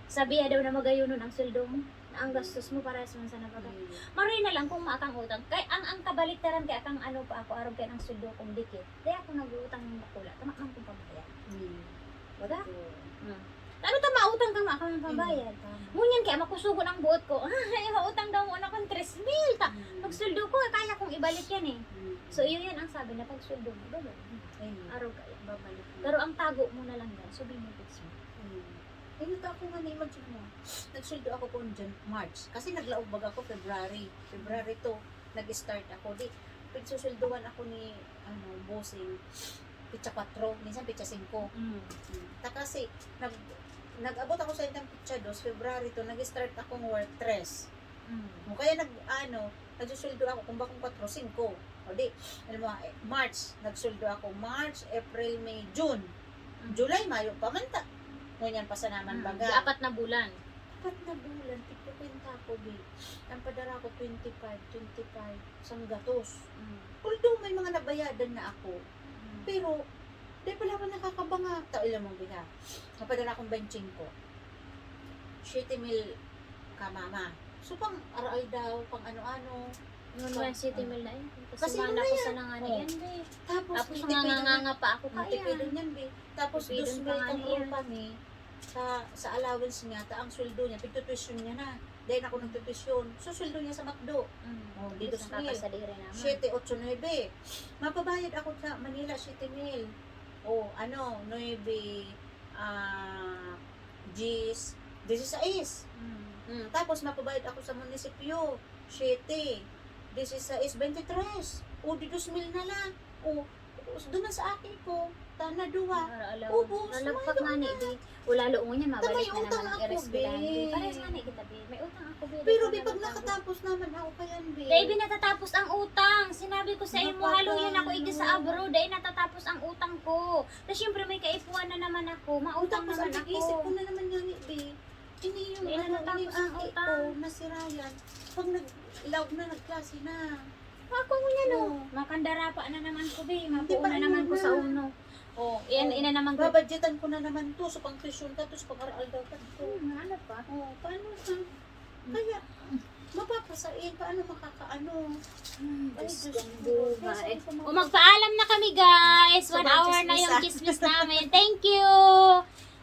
Sabiha daw na magayunon ang sweldo mo, na ang gastos mo parehas man sa nabaga. Maray na lang kung maakang utang. Kay ang, ang kabaliktaran kay akang ano pa ako, arog kay ang sweldo kong dikit. Kaya ako nag-uutang ng dakula, tama man kung pambayad. Baga? Ano ta mautang kang maakang pambayad? Ngunyan kaya makusugon ang buot ko. Ay, mautang daw mo na kong tres mil. Ta, pagsueldo ko, kaya kong ibalik yan eh. So, iyo yan ang sabi na pagsueldo mo, ganun. Araw kaya, babalik. Pero ang tago mo na lang yan, sabi mo, fix mo. Ayun, ta ako nga na-imagine mo. Nagsueldo ako kung Jan-, March. Kasi naglaog baga ako February. February two, nag-start ako. Di, pagsusueldohan ako ni, ano, bossing, pitsa kwatro, minsan pitsa singko. Mm. Ta kasi, nag-, nag-abot ako sa itang pitsa dos, February two, nag-start akong work tres. Mm. O kaya nag-, ano, nagsusueldo ako, kung bakong kwatro, singko. O di, alam mo, eh, March, nagsueldo ako. March, April, May, June. Mm. July, mayo pa man ta. Ngunyan pa sa naman baga. Di apat na bulan. Apat na bulan, tigkukwenta ko, bi. Ang padara ko, twenty-five, twenty-five, sanggatos. Mm. Although may mga nabayadan na ako, pero, di pala ako nakakabanga. Ta, alam mo, biha. Ang padara kong baynte singko. Siyete mil ka mama. So, pang aral daw, pang ano-ano. Yun nga, siyete mil na yun. Kasi mana ko sana nga na yan, be. Tapos, tapos nanganganga pa ako kaya. Tipidon yan, be. Tapos, dos mil kang ropa, be. Sa, sa allowance niya, ta ang sweldo niya, pigtutuition niya na. Dahil ako nagtutuition. So, sweldo niya sa McDo. Mm. O, di dos mil. Siyete, otso, nuebe. Mapabayad ako sa Manila, siyete mil. O, ano, nuebe, ah, diyes, disisais. Mm. Mm, tapos mapabayad ako sa munisipyo, siyete, disisais, baynte tres. O, di dos mil na lang. O, duman sa aki ko, ta na duwa. Ubos, nalagpak na ni, di. O, lalo ngunyan, mabalik na naman ang ireskwelahan, be. Parehas nga ni kita, be. May utang ako, be. Pero, be, pag nakatapos naman ako kayan, be. Dai, be, natatapos ang utang. Sinabi ko sa imo, haloy na ako igdi sa abroad. Dai natatapos ang utang ko. Tapos, syempre, may kaipuhan na naman ako. Mautang naman ako. Tapos, ang nag-iisip ko na naman nga ni, be. Ini yung ano, ini yung aki ko, nasirayan. Pag nag-, laog na, nagklase na. Ako ngunyan, no? Makandarapa na naman ko, be. Mapuo na naman ko sa uno. O, iyan, ina naman ko. Babadgetan ko na naman to sa pang-tuition ka, to sa pang-aral daw ka to. Hmm, ano pa? O, paano sa, kaya, mapapasain, paano makakaano? Hmm, ay, Diyos ko, buhay. O, magpaalam na kami, guys. One hour na yung chismis namin. Thank you.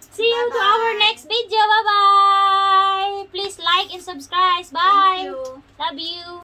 See you to our next video. Bye-bye. Please like and subscribe. Bye. Love you.